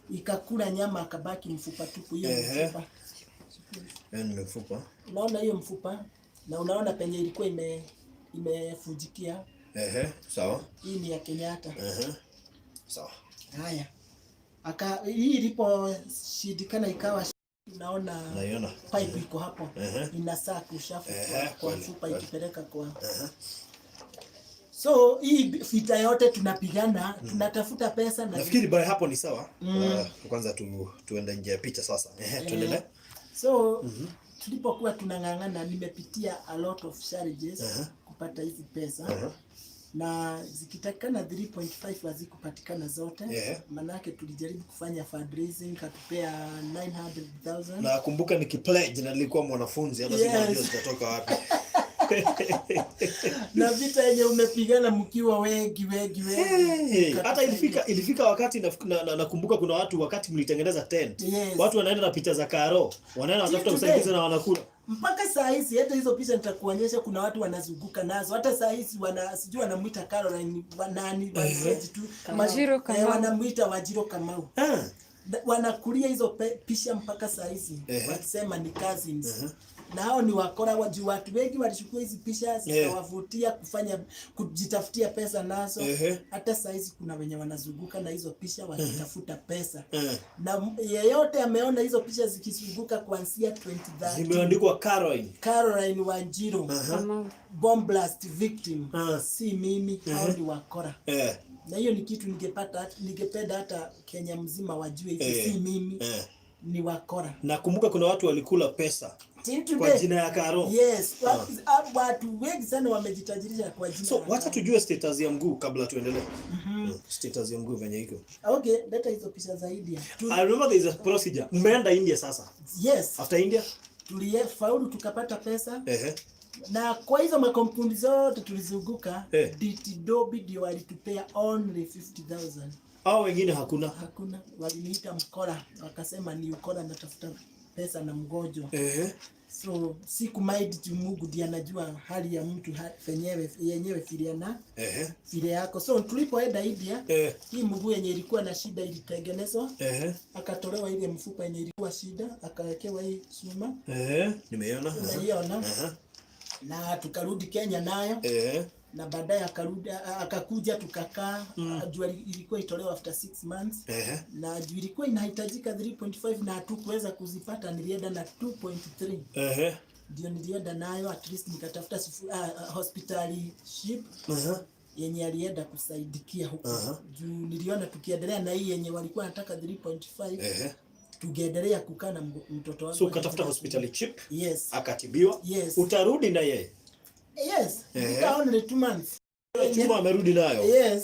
ikakula nyama akabaki mfupa tupu. Hiyo mfupa. Ni mfupa. Unaona hiyo mfupa na unaona penye ilikuwa imefujikia. Sawa. Hii ni ya Kenyatta. Sawa. Haya. Hii iliposhindikana ikawa unaona Naiona. pipe iko hapo. Inasaa uchafu kwa mfupa ikipeleka kwa. So hii vita yote tunapigana, tunatafuta pesa na Nafikiri by hapo ni sawa. Kwanza tuende nje ya picha sasa. Tuendelee. So tulipokuwa tunang'ang'ana, nimepitia a lot of challenges kupata hizi pesa. Na zikitakikana 3.5 hazikupatikana zote. Manake tulijaribu kufanya fundraising, katupea 900,000. Na kumbuka nikipledge na nilikuwa mwanafunzi hata sikuwa najua zitatoka wapi. Na vita yenye umepigana mkiwa wengi wengi wengi. Hey, hata ilifika wakati nakumbuka kuna watu wakati mlitengeneza tent. Watu wanaenda na picha za Karo, wanaenda Till wanatafuta today. usaidizi na wanakula. Mpaka saa hizi hata hizo picha nitakuonyesha, kuna watu wanazunguka nazo. Hata saa hizi wana sijui wanamuita Caroline nani tu. Wanjiru Kamau. Wanamuita Wanjiru Kamau. Wanakulia hizo picha mpaka saa hizi wakisema ni cousins. Na hao ni wakora wa juu, watu wengi walichukua hizi picha zikawavutia kufanya kujitafutia pesa nazo. Hata saa hizi kuna wenye wanazunguka na hizo picha wakitafuta pesa. Na yeyote ameona hizo picha zikizunguka kuanzia 2013. Zimeandikwa Caroline. Caroline Wanjiru. Kamau. Bomb blast victim. Si mimi, hao ni wakora. Na hiyo ni kitu ningependa hata Kenya mzima wajue hivi, si mimi. Ni wakora. Nakumbuka kuna watu walikula pesa Till today. kwa jina ya Karo. Yes, watu wengi sana wamejitajirisha kwa jina So ya wacha Karo. tujue status ya mguu kabla tuendelee. Status ya mguu venye iko. Okay, leta hizo picha za India. I remember there is a procedure. Mmeenda India sasa. Yes. After India? Tulifaulu tukapata pesa. Na kwa hizo makampuni zote tulizunguka, DT Dobie ndio walitupea only 50,000. Hao wengine hakuna. Hakuna, waliniita mkora, wakasema ni ukora natafuta pesa na mgonjwa. So sikumind juu Mungu ndiye anajua hali ya mtu yenyewe vile na vile yako. So tulipoenda India, hii mguu yenye ilikuwa na shida ilitengenezwa, akatolewa ile mfupa yenye ilikuwa shida, akawekewa hii chuma. Nimeiona. Unaiona? Na tukarudi Kenya nayo. Na baadaye akarudi, akakuja tukakaa. Juu ilikuwa itolewa after 6 months. Na juu ilikuwa inahitajika 3.5 na hatukuweza kuzipata, nilienda na 2.3. Ndio nilienda nayo, at least nikatafuta hospitali ship. Yenye alienda kusaidikia huko. Juu niliona tukiendelea na hii yenye walikuwa wanataka 3.5, tungeendelea kukaa na mtoto wangu. So ukatafuta hospitali cheap, Yes. akatibiwa. Yes. Utarudi na yeye. Yes. Nikaa only 2 months. Chuma amerudi nayo. Yes.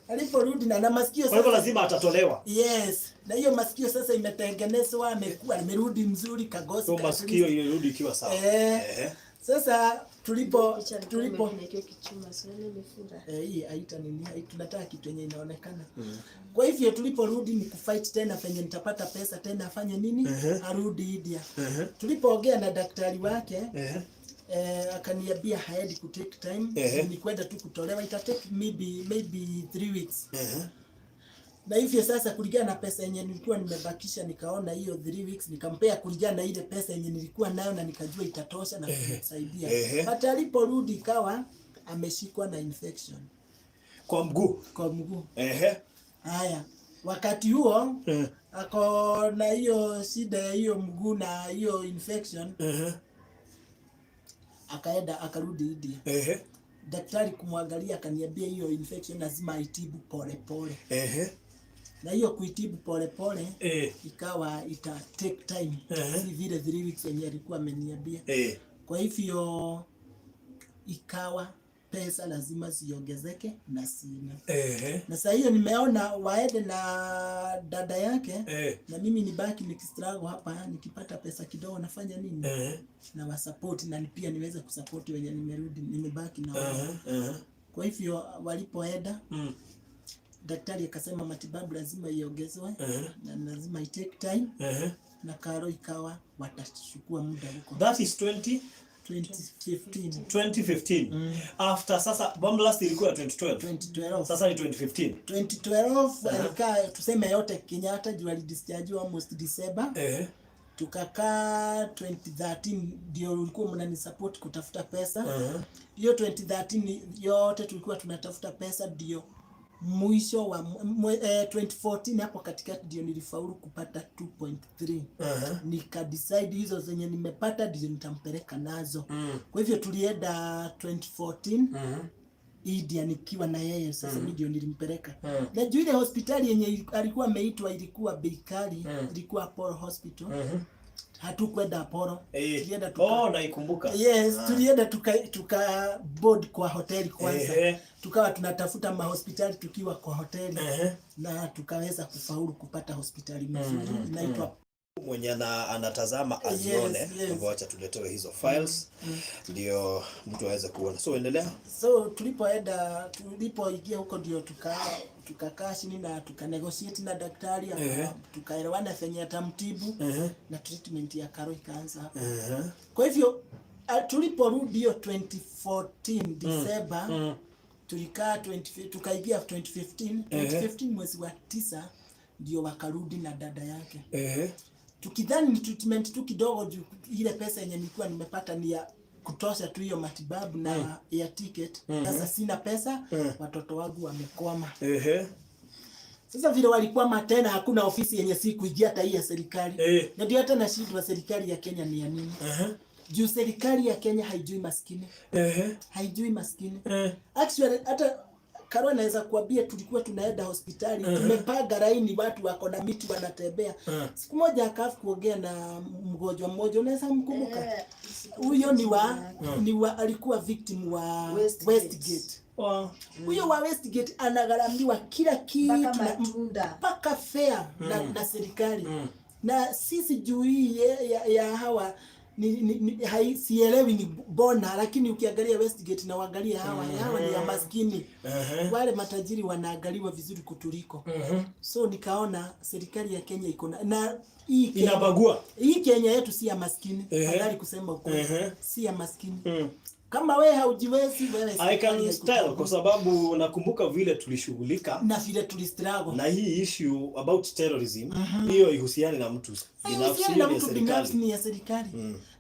Aliporudi na masikio Kwa hivyo sasa. Lazima atatolewa. Yes. Na hiyo masikio sasa imetengenezwa, amekuwa amerudi mzuri kagosi. So masikio ilirudi ikiwa sawa. Eh. Sasa tulipo Picha alikuwa tulipo amepiga hiyo kichuma, si unaona imefura. Eh, hii haita nini, tunataka kitu yenye inaonekana. Kwa hivyo tuliporudi ni kufight tena penye nitapata pesa tena afanye nini? Arudi India. Tulipoongea na daktari wake, akaniambia haendi ku take time, ni kwenda tu kutolewa, ita take maybe 3 weeks. Na hivyo sasa kulingana na pesa yenye nilikuwa nimebakisha, nikaona hiyo 3 weeks nikampea kulingana na ile pesa yenye nilikuwa nayo na nikajua itatosha na kumsaidia. But aliporudi ikawa ameshikwa na infection Kwa mguu. Kwa mguu. Haya, wakati huo ako na hiyo shida ya hiyo mguu na hiyo infection, akaenda akarudi India. Daktari kumwangalia akaniambia hiyo infection lazima aitibu pole pole, na hiyo kuitibu pole pole ikawa ita take time, si vile 3 weeks yenye alikuwa ameniambia. Kwa hivyo ikawa pesa lazima ziongezeke na sina. Na saa hiyo nimeona waende na dada yake na mimi nibaki nikistruggle hapa, nikipata pesa kidogo nafanya nini? Na wasupport na pia niweze kusupport wenye nimerudi nimebaki na wao. Kwa hivyo walipoenda, daktari akasema matibabu lazima iongezwe na lazima i take time, na karo ikawa watachukua muda huko. That is 20 2015. 2015. After sasa bomb blast ilikuwa 2012. 2012. Sasa ni 2015. 2012 alikaa tuseme yote Kenyatta juu alidischarge almost December. Tukakaa 2013, ndio ulikuwa mnanisupport kutafuta pesa. Hiyo 2013 yote tulikuwa tunatafuta pesa, ndio mwisho wa 2014 hapo katikati ndio nilifaulu kupata 2.3. Nika decide hizo zenye nimepata ndio nitampeleka nazo. Kwa hivyo tulienda 2014 India nikiwa na yeye sasa. Mimi ndio nilimpeleka na juu ile hospitali yenye alikuwa ameitwa ilikuwa bei kali, ilikuwa Apollo Hospital. Hatukwenda Apollo. Tulienda tuka, Oh, naikumbuka. Yes, tulienda tuka board kwa hoteli kwanza. Tukawa tunatafuta mahospitali tukiwa kwa hoteli na tukaweza kufaulu kupata hospitali mzuri inaitwa Mwenye anatazama azione. Yes. Hivyo acha tuletewe hizo files ndio mtu aweze kuona. So endelea. So tulipoenda, tulipoingia huko ndio tukakaa chini na tukanegotiate na daktari, tukaelewana venye atamtibu na treatment ya Karo ikaanza hapo. Kwa hivyo tuliporudi hiyo 2014 December, tulikaa 20, tukaingia 2015. 2015 mwezi wa 9 ndio wakarudi na dada yake, tukidhani ni treatment tu kidogo juu ile pesa yenye nilikuwa nimepata ni ya kutosha tu hiyo matibabu na ya ticket. Sasa sina pesa, watoto wangu wamekwama. Sasa vile walikwama tena, hakuna ofisi yenye si kuingia hata hii ya serikali. Na ndio hata nashindwa serikali ya Kenya ni ya nini, juu serikali ya Kenya haijui maskini, haijui maskini. Actually hata Karo anaweza kuambia tulikuwa tunaenda hospitali, tumepanga laini, watu wako na miti wanatembea. Siku moja akafu kuongea na mgonjwa mmoja, unaweza mkumbuka? Eh, Huyo ni wa alikuwa victim wa Westgate. Westgate. Huyo wa Westgate anagharamiwa kila kitu mpaka matunda. Mpaka fare na serikali. Na sisi juu hii ya hawa sielewi ni bona, lakini ukiangalia Westgate na uangalie hawa, hawa ni ya maskini. Wale matajiri wanaangaliwa vizuri kutuliko. So nikaona serikali ya Kenya iko na hii Kenya, Inabagua. Hii Kenya yetu si ya maskini. Afadhali kusema ukweli, si ya maskini. Kama wewe haujiwezi, wewe I serikali can haikutambui. tell kwa sababu nakumbuka vile tulishughulika Na vile tulistruggle na hii issue about terrorism, hiyo ihusiani na mtu binafsi, haihusiani hiyo na ni ya mtu binafsi, serikali. ni ya serikali.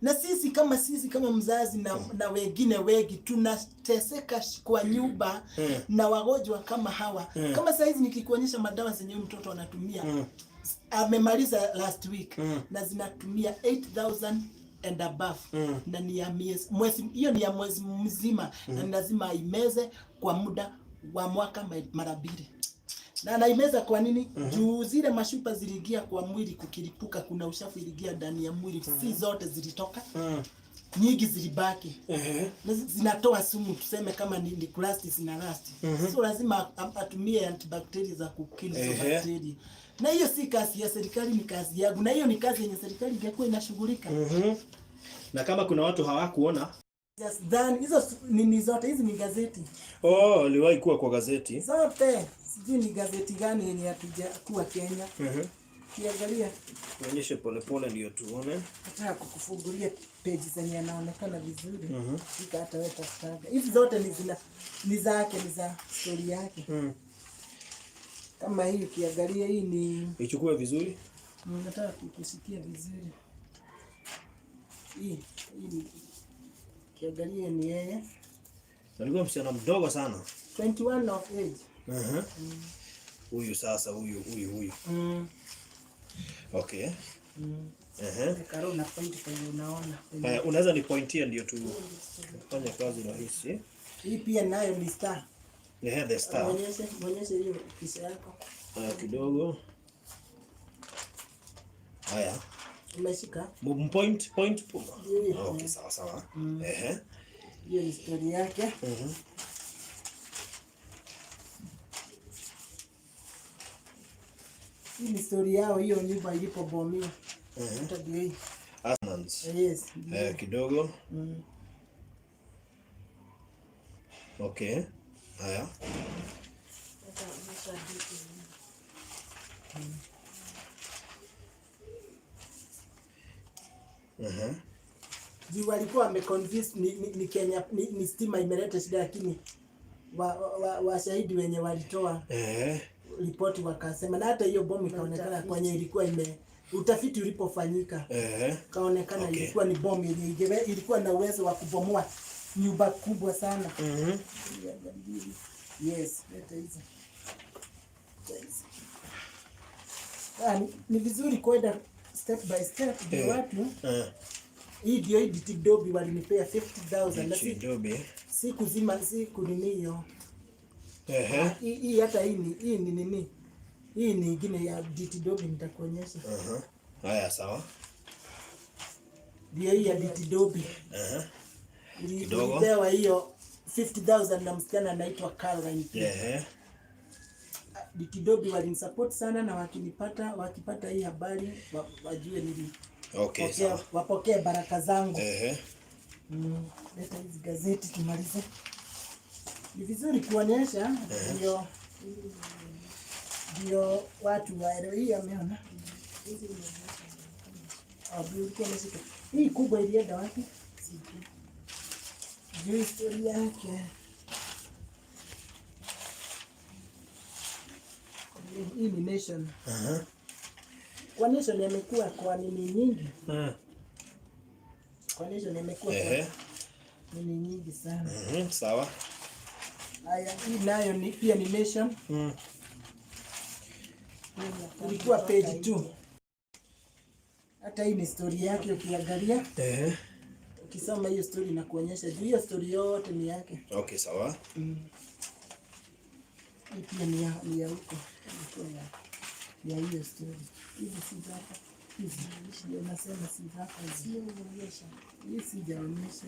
Na sisi kama mzazi na wengine wengi tunateseka kwa nyumba na wagonjwa kama hawa. Kama saizi nikikuonyesha madawa zenye huyu mtoto anatumia, amemaliza last week, na zinatumia 8000 and above, na ni ya miezi, mwezi, hiyo ni ya mwezi mzima, na ni lazima aimeze kwa muda Wa mwaka mara mbili na naimeza kwa nini? Juu zile mashupa ziliingia kwa mwili, kukilipuka, kuna uchafu iliingia ndani ya mwili. Si zote zilitoka, nyingi zilibaki na zinatoa sumu, tuseme kama ni clastis na rust. So lazima atumie antibacteria za kukill hizo bacteria. Na hiyo si kazi ya serikali, ni kazi yangu, na hiyo ni kazi yenye serikali ingekuwa inashughulika. Na kama kuna watu hawakuona Just then hizo nini zote hizi ni gazeti. Oh, aliwahi kuwa kwa gazeti. Zote. Sijui ni gazeti gani yenye hatujakuwa Kenya. Kiangalia. Tuonyeshe polepole ndio tuone. Nataka kukufungulia page zenye yanaonekana vizuri. Fika hata wewe tafutaga. Hizi zote ni zina ni zake, ni za story yake. Kama hii ukiangalia hii ni Ichukue vizuri. Nataka kukusikia vizuri. Hii ni ukiangalia ni yeye. Alikuwa msichana mdogo sana. 21 of age. Huyu sasa, huyu huyu huyu. Okay. Karo na point kwenye unaona. Haya, unaweza ni pointia ndio tu fanya kazi rahisi. Hii pia nayo ni star. The star. Muonyeshe hiyo picha yako. Haya kidogo. Haya. Umeshika? Point, point. Ndio. Okay, sawa sawa. Hiyo ni story yake. Hii ni story yao, hiyo nyumba ilipobomiwa. Hata ndio hii. Asnans. Yes. Kidogo. Okay. Haya. Juu walikuwa wameconvince ni Kenya ni stima imeleta shida, lakini washahidi wenye walitoa ripoti wakasema, na hata hiyo bomu ikaonekana kwenye ilikuwa ime utafiti ulipofanyika kaonekana ilikuwa ni bomu yenye ilikuwa na uwezo wa kubomoa nyumba kubwa sana. Yes, leta hizo. Leta hizo. Ni vizuri kwenda step by step ndio watu. Hii ndio hii DT Dobi walinipea 50,000 na DT Dobi. siku zima siku nini hiyo. Hii hata hii ni nini? Hii ni ingine ya DT Dobi nitakuonyesha. Haya sawa. Ndio hii ya DT Dobi. Kidogo. Nilipewa hiyo 50,000 na msichana anaitwa Caroline pia. DT Dobi walinisupport sana na wakipata hii habari wajue nili Okay, sawa. wapokee baraka zangu. Leta hizi gazeti tumalize. Ni vizuri kuonyesha ndio watu waelewe. Hii ameona. Ulikuwa umeshika. Hii kubwa ilienda wapi? Sijui. Sijui historia yake. Hii ni Nation. Kwa Nation imekuwa kwa nini nyingi? Kwa Nation imekuwa kwa nini nyingi sana. Sawa. Haya, hii nayo ni pia ni Nation. Ilikuwa page 2. Hata hii ni story yake ukiangalia. Ukisoma hiyo story na kuonyesha juu hiyo story yote ni yake. Okay, sawa. Hii pia ni ya huko. Ilikuwa ya hiyo story. Hizi si zako. Hizi ndio nasema si zako hizi. Sio umeonyesha. Hii sijaonyesha.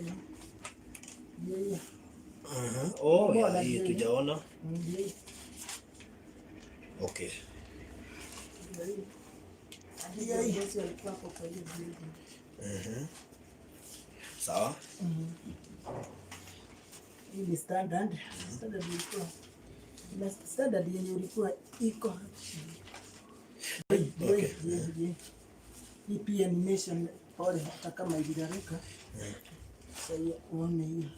Ndio hiyo. Oh, Mbona ya, hii ndio hiyo? tujaona. Ndio hiyo. Okay. Ndio hiyo. Hadi viongozi walikuwa hapo kwa hiyo building. Sawa. Hii ni standard. Standard ilikuwa na standard yenye ulikuwa iko. Okay. Hii pia ni Nation, pole hata kama iliraruka. Sasa hiyo uone hiyo.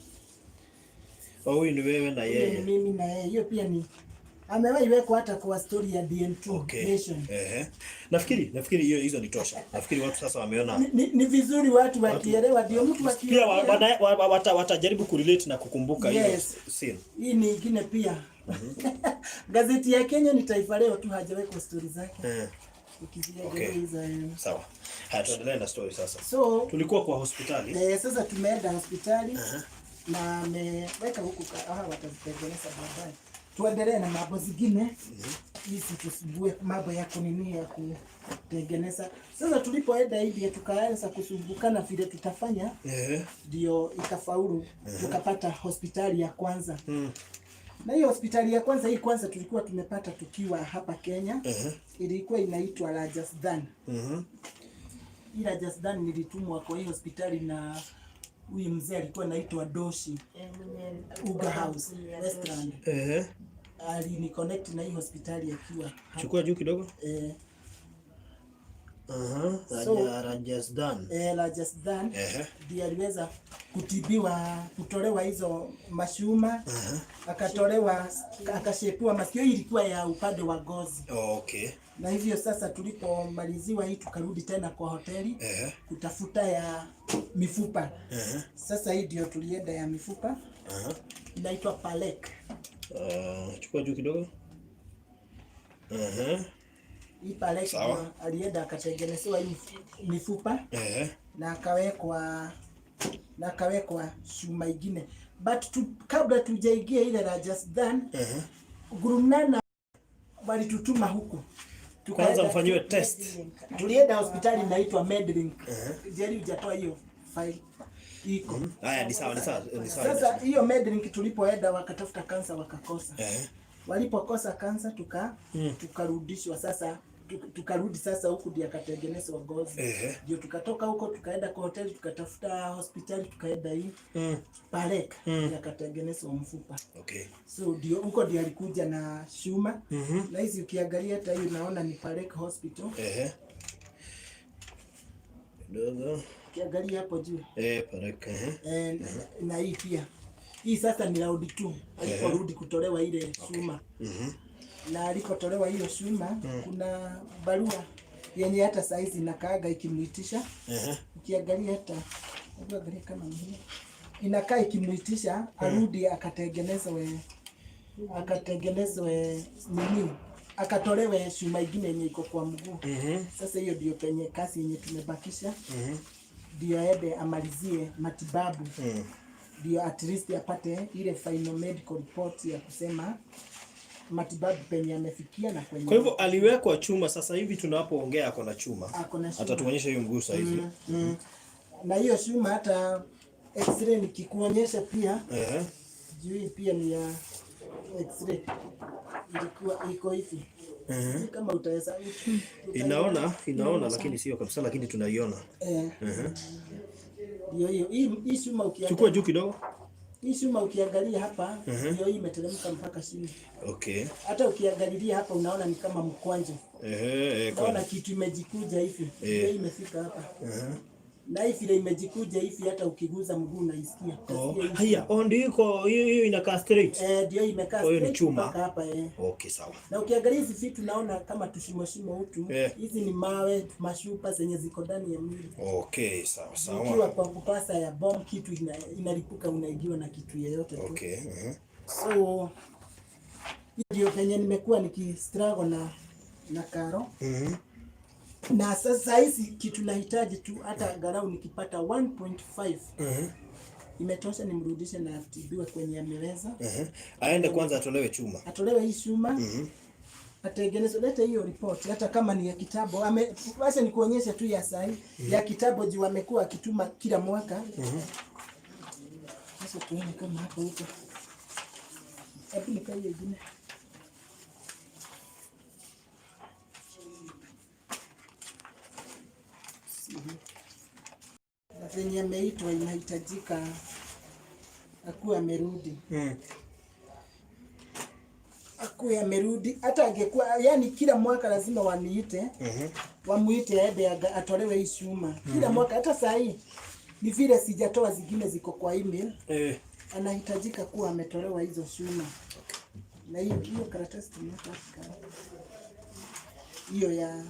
Oh, huyu ni wewe na Hiyo ni yeye. mimi na yeye. Hiyo pia ni amewahi wekwa hata kwa story ya DN2 Okay. Nation. Nafikiri hiyo hizo ni tosha. Nafikiri watu sasa wameona. Ni vizuri watu wakielewa ndio mtu Pia akielewa. watajaribu kurelate na kukumbuka hiyo Yes. scene. Hii ni ingine pia. Gazeti ya Kenya ni Taifa Leo tu hajawekwa story zake. Ukiziangalia hizo. Sawa. Haya, tuendelee na story sasa. So Tulikuwa kwa hospitali. Sasa tumeenda hospitali na ameweka huku watatengeneza baadaye. Tuendelee na mambo zingine hizi, tusumbue mambo ya kunini ya kutengeneza. Sasa tulipoenda India tukaanza kusumbukana vile tutafanya, ndio ikafaulu, tukapata hospitali ya kwanza. Na hiyo hospitali ya kwanza hii kwanza tulikuwa tumepata tukiwa hapa Kenya, ilikuwa inaitwa Rajasthan. Hii Rajasthan nilitumwa kwa hii hospitali na huyu mzee alikuwa anaitwa Doshi, Eh, mwenye Uga House kampuni ya Restaurant. Aliniconnect na hii hospitali akiwa hapa. Chukua juu kidogo. Rajasthan. Rajasthan ndiye aliweza kutibiwa, kutolewa hizo mashuma, akatolewa, akashepiwa masikio. Hii ilikuwa ya upande wa ngozi. Na hivyo sasa tulipomaliziwa hii tukarudi tena kwa hoteli kutafuta ya mifupa. Sasa hii ndio tulienda ya mifupa, inaitwa Palek. Chukua juu kidogo. Hii Palek Sawa. ndio alienda akatengenezewa hii mifupa na akawekwa chuma ingine, but kabla tujaingia ile Rajasthan, Gurunana walitutuma huku. Kwanza mfanyiwe test. Tulienda hospitali inaitwa Medlink. Jerry, hujatoa hiyo file iko. Haya, ni sawa, ni sawa, ni sawa. Sasa hiyo Medlink tulipoenda wakatafuta kansa wakakosa. Walipokosa kansa tukarudishwa sasa, tukarudi sasa huku ndio akatengenezwa ngozi. Ndio tukatoka huko tukaenda kwa hoteli, tukatafuta hospitali, tukaenda hii Parek, akatengenezwa mfupa. So ndio huko ndio alikuja na chuma. Na hizi ukiangalia hata hii unaona ni Parek Hospital. Kidogo. Ukiangalia hapo juu. Parek. Na hii pia. Hii sasa ni round 2 aliporudi kutolewa ile chuma. Na alipotolewa hiyo chuma, kuna barua yenye hata saizi inakaaga ikimuitisha. Ukiangalia hata, hebu angalia kama ni hii. Inakaa ikimuitisha arudi akatengenezwe nini, akatolewe chuma ingine yenye iko kwa mguu. Sasa hiyo ndio penye kazi yenye tumebakisha, ndio aende amalizie matibabu, ndio at least apate ile final medical report ya kusema matibabu penye amefikia na kwenye Kwa hivyo aliwekwa chuma, sasa hivi tunapoongea ako na chuma. Ako na chuma. Atatuonyesha hiyo mguu sasa hivi. Na hiyo chuma hata x-ray nikikuonyesha pia, juu hii pia ni ya x-ray, ilikuwa iko hivi. Sijui kama utaweza Inaona lakini sio kabisa, lakini tunaiona. Ndio hiyo. Hii chuma ukiangalia, Chukua juu kidogo. hii chuma ukiangalia hapa, ndio hii imeteremka mpaka chini. Hata ukiangalilia hapa unaona ni kama mkwanja. Unaona kitu imejikuja hivi. Ndio hii imefika hapa. Na hii vile imejikuja hivi, hata ukiguza mguu unaisikia. Oh. Utasikia hivi. Haya, oh, ndio iko hiyo, hiyo inakaa straight. Eh, ndio imekaa Kwa hiyo ni straight chuma. mpaka hapa. Okay, sawa. Na ukiangalia hizi vitu naona kama tushimo shimo hutu. Hizi ni mawe, mashupa zenye ziko ndani ya mwili. Okay, sawa sawa. Ukiwa kwa kupasa ya bomb, kitu inalipuka, unaingiwa na kitu yeyote tu. So ndio penye nimekuwa nikistruggle na Karo. Na sasa hizi kitu nahitaji tu hata angalau nikipata 1.5 imetosha, nimrudishe na atibiwe kwenye ameweza. Aende kwanza atolewe chuma. Atolewe hii chuma, atengenezwe. Lete hiyo report hata kama ni ya kitambo. Acha nikuonyeshe tu ya sahi, ya kitambo juu amekuwa akituma kila mwaka. Sasa tuone kama hapo huko. Hebu nipe hiyo ingine. Na venye ameitwa inahitajika akuwe amerudi. Akuwe amerudi, hata angekuwa, yani kila mwaka lazima waniite, wamuite aende atolewe hii chuma kila mwaka. Hata saa hii ni vile sijatoa zingine ziko kwa email. Anahitajika kuwa ametolewa hizo chuma. Na hiyo hiyo karatasi tumeweka wapi? Hiyo ya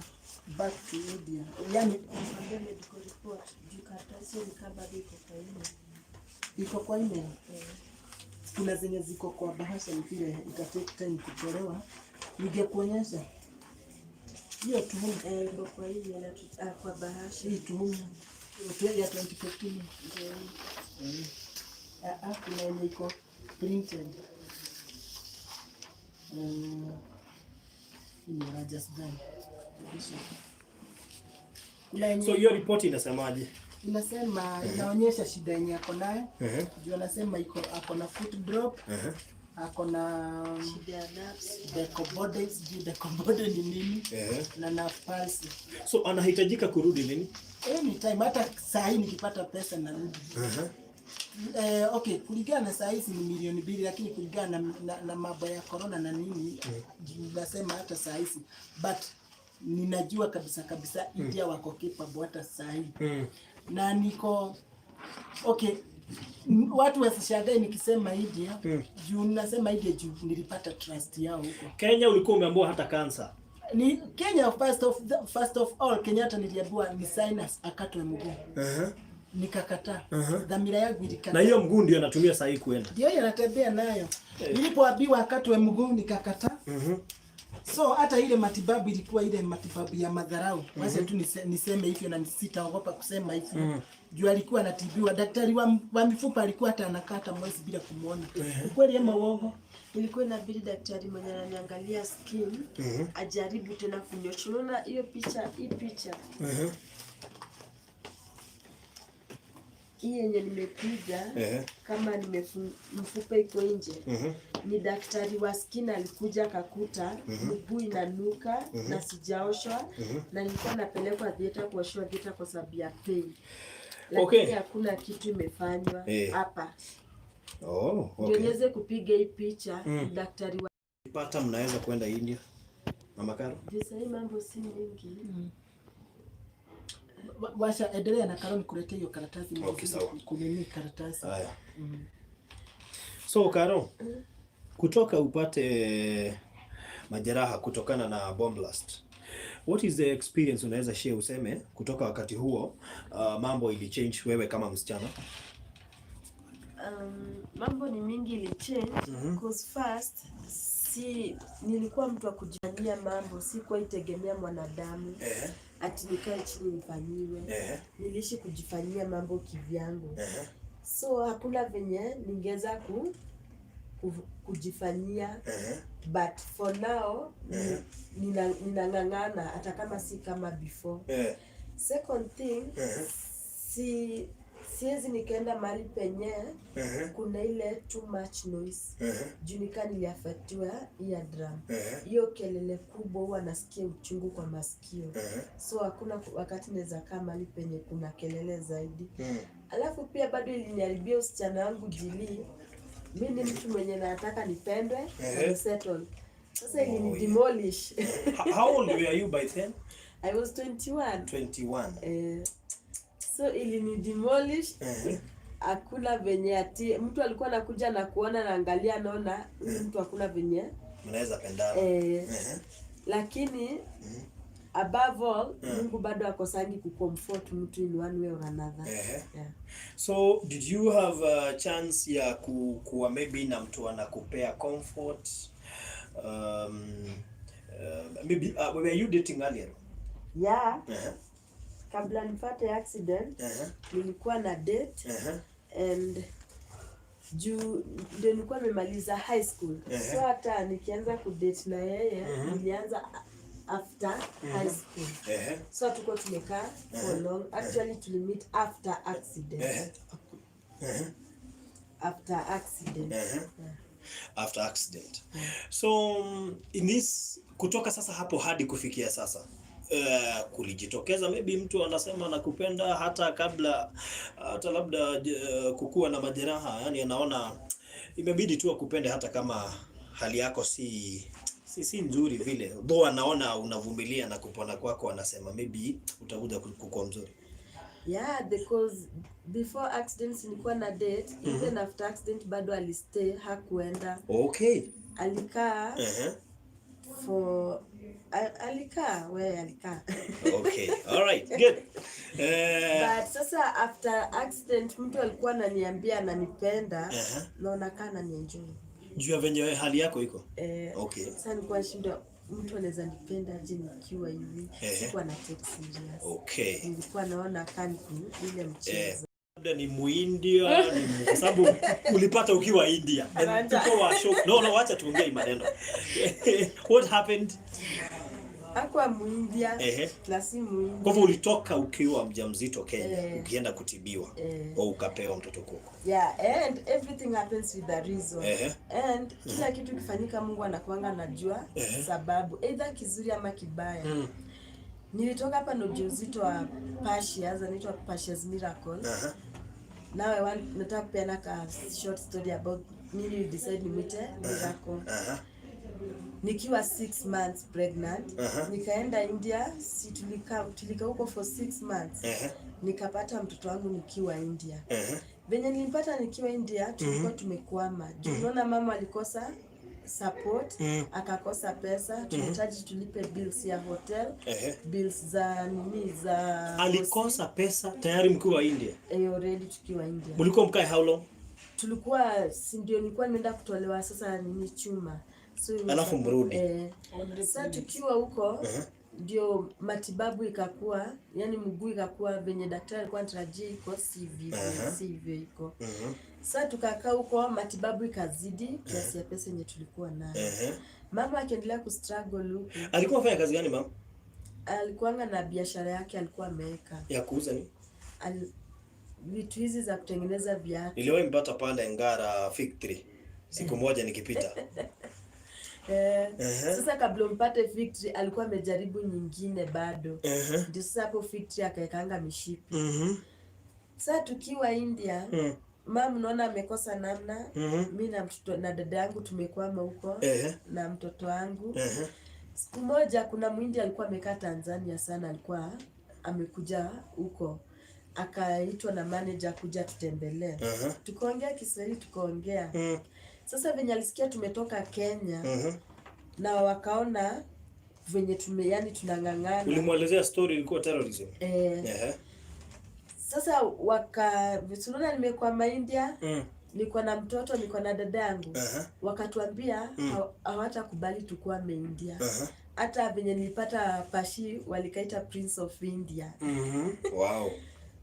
back to India, yani Ambia medical report juu karatasi ni kama bado iko kwa email. Iko kwa email. Kuna zenye ziko kwa bahasha, ni vile ita take time kutolewa. Ningekuonyesha hiyo tuhumu. Eh, iko kwa email kwa bahasha. Hii tuhumu ya 2015. Ndio. Ah, ah, kuna yenye iko printed. Hii ni Rajas gani? Kuna yenye So hiyo ripoti inasemaje? Inasema, inaonyesha shida yenye ako nayo. Juu anasema iko, ako na foot drop, ako na Shida ya nerves. decobode, sijui decobode ni nini, na nerve palsy. So anahitajika kurudi lini? Anytime, hata saa hii nikipata pesa narudi. Okay, kulingana na saa hizi ni 2 milioni, lakini kulingana na mambo ya corona na nini, nasema hata saa hizi, but ninajua kabisa kabisa India wako capable hata saa hii na niko okay. Watu wasishangae nikisema India, juu nasema India juu nilipata trust yao huko. Kenya ulikuwa umeambiwa hata cancer. Ni Kenya, first of all, Kenyatta niliambiwa ni sinus, akatwe mguu, nikakataa. Dhamira yangu ilikataa. Na hiyo mguu ndio anatumia saa hii kuenda. Ndio hiyo anatembea nayo. Nilipoambiwa akatwe mguu nikakataa. So hata ile matibabu ilikuwa ile matibabu ya madharau. Wacha tu niseme hivyo na sitaogopa kusema hivyo. Juu alikuwa anatibiwa, daktari wa mifupa alikuwa hata anakata mwezi bila kumuona. Ukweli ama uongo? Ilikuwa inabidi daktari mwenye ananiangalia skin ajaribu tena kunyosha. Unaona hiyo picha, hii picha hii yenye nimepiga kama mfupa iko nje, ni daktari wa skin alikuja akakuta mguu inanuka na sijaoshwa, na nilikuwa napelekwa theater kuoshwa theater kwa sababu ya pain, lakini hakuna kitu imefanywa hapa. Ndio niweze kupiga hii picha, daktari wa Pata mnaweza kwenda India. Mama Karo? Juu sahii mambo si mingi. Washa endelea na Karo nikuletee hiyo karatasi. Okay, sawa. Kunini karatasi. Haya. So Karo, kutoka upate majeraha kutokana na bomb blast, what is the experience unaweza share useme kutoka wakati huo, mambo ili change wewe kama msichana? Mambo ni mingi ili change, 'cause first si nilikuwa mtu wa kujifanyia mambo, sikuwa itegemea mwanadamu ati nikae chini nifanyiwe. Niliishi kujifanyia mambo kivyangu. So hakuna venye ningeweza kujifanyia, but for now ninang'ang'ana hata kama si kama before. Second thing, si siwezi nikaenda mahali penye kuna ile too much noise, juu nikaa niliaffectiwa eardrum. Hiyo kelele kubwa huwa nasikia uchungu kwa masikio, so hakuna wakati naweza kaa mahali penye kuna kelele zaidi. Alafu pia bado iliniharibia usichana wangu jili mi ni mtu mwenye nataka nipendwe na nisettle. Sasa ilini demolish. How old were you by then? I was 21. 21. Eh, so ilini demolish. Hakuna venye ati mtu alikuwa anakuja na kuona, naangalia, naona huyu mtu hakuna venye Mnaweza pendana. Eh, lakini above all, Mungu bado akosangi kucomfort mtu in one way or another. Yeah. So did you have a chance ya kuwa maybe na mtu anakupea comfort? Maybe were you dating earlier? Yeah, kabla nipate accident nilikuwa na date, and juu ndio nilikuwa nimemaliza high school, so hata nikianza kudate na yeye nilianza after high school, so hatukuwa tumekaa for long. Actually tulimeet after accident. After accident. Yeah. After accident. So in this, kutoka sasa hapo hadi kufikia sasa, kulijitokeza maybe mtu anasema nakupenda hata kabla hata labda kukuwa na majeraha, yani anaona imebidi tu akupende hata kama hali yako si nzuri vile, though anaona unavumilia na kupona kwako, anasema maybe utakuja kukua mzuri? Yeah, because before accident nilikuwa na date. Even after accident bado alistay, hakuenda. Alikaa for alikaa, we alikaa. Okay, all right, good. But sasa after accident mtu alikuwa ananiambia ananipenda, naona kaa ananienjoy. Juu ya venye hali yako iko. Eh, sasa nilikuwa nashindwa mtu anaweza nipenda aje nikiwa hivi. Sikuwa na take serious. Nilikuwa naona kaa ni ile mchezo. Labda ni Muindia, ni kwa sababu ulipata ukiwa India. And people were shocked. No, no, wacha tuongee hii maneno. What happened? Hakuwa Muindia na si Muindia. Kwa hivyo ulitoka ukiwa mjamzito Kenya, ukienda kutibiwa au ukapewa mtoto kuko. Yeah, and everything happens with a reason. And kila kitu kifanyika Mungu anakuanga anajua sababu, either kizuri ama kibaya. Nilitoka hapa na ujauzito wa Pashias, anaitwa Pashias Miracle. Now I want nataka kupeana ka short story about nini decide nimwite Miracle. Nikiwa 6 months pregnant, nikaenda India, si tulika huko for 6 months. Nikapata mtoto wangu nikiwa India. Venye nilimpata nikiwa India, tulikuwa tumekwama. Juu unaona mama alikosa support, akakosa pesa, tunahitaji tulipe bills ya hotel, bills za nini za Alikosa pesa tayari mkiwa India. Eh, already tukiwa India. Mlikuwa mkae how long? Tulikuwa, si ndio nilikuwa nimeenda kutolewa sasa nini chuma. So Alafu mrudi. Eh, sasa tukiwa huko ndio matibabu ikakuwa, yani mguu ikakuwa venye daktari alikuwa anatarajia iko si vivyo, si hivyo iko. Sasa tukakaa huko, matibabu ikazidi kiasi ya pesa yenye tulikuwa nayo. Mama akiendelea kustruggle huku. Alikuwa afanya kazi gani, mama? Alikuanga na biashara yake alikuwa ameweka. Ya kuuza ni? Vitu hizi za kutengeneza viatu. Niliwahi mpata pale Ngara Fig Tree siku moja nikipita. Eh, sasa kabla umpate Fig Tree alikuwa amejaribu nyingine bado. Ndio sasa hapo Fig Tree akaekanga mishipi. Sasa tukiwa India, mama unaona amekosa namna. Mi na mtoto na dada yangu tumekwama huko na mtoto wangu. Siku moja kuna Muhindi alikuwa amekaa Tanzania sana, alikuwa amekuja huko, akaitwa na manager kuja tutembelee. Tukaongea Kiswahili, tukaongea. Sasa venye alisikia tumetoka Kenya na wakaona venye tume, yani tunang'ang'ana. Ulimwelezea story ilikuwa terrorism. Eh, sasa waka tunaona nimekwama India, niko na mtoto, niko na dada yangu. Wakatuambia hawatakubali tukwame India. Hata venye nilipata Pashi walikaita Prince of India.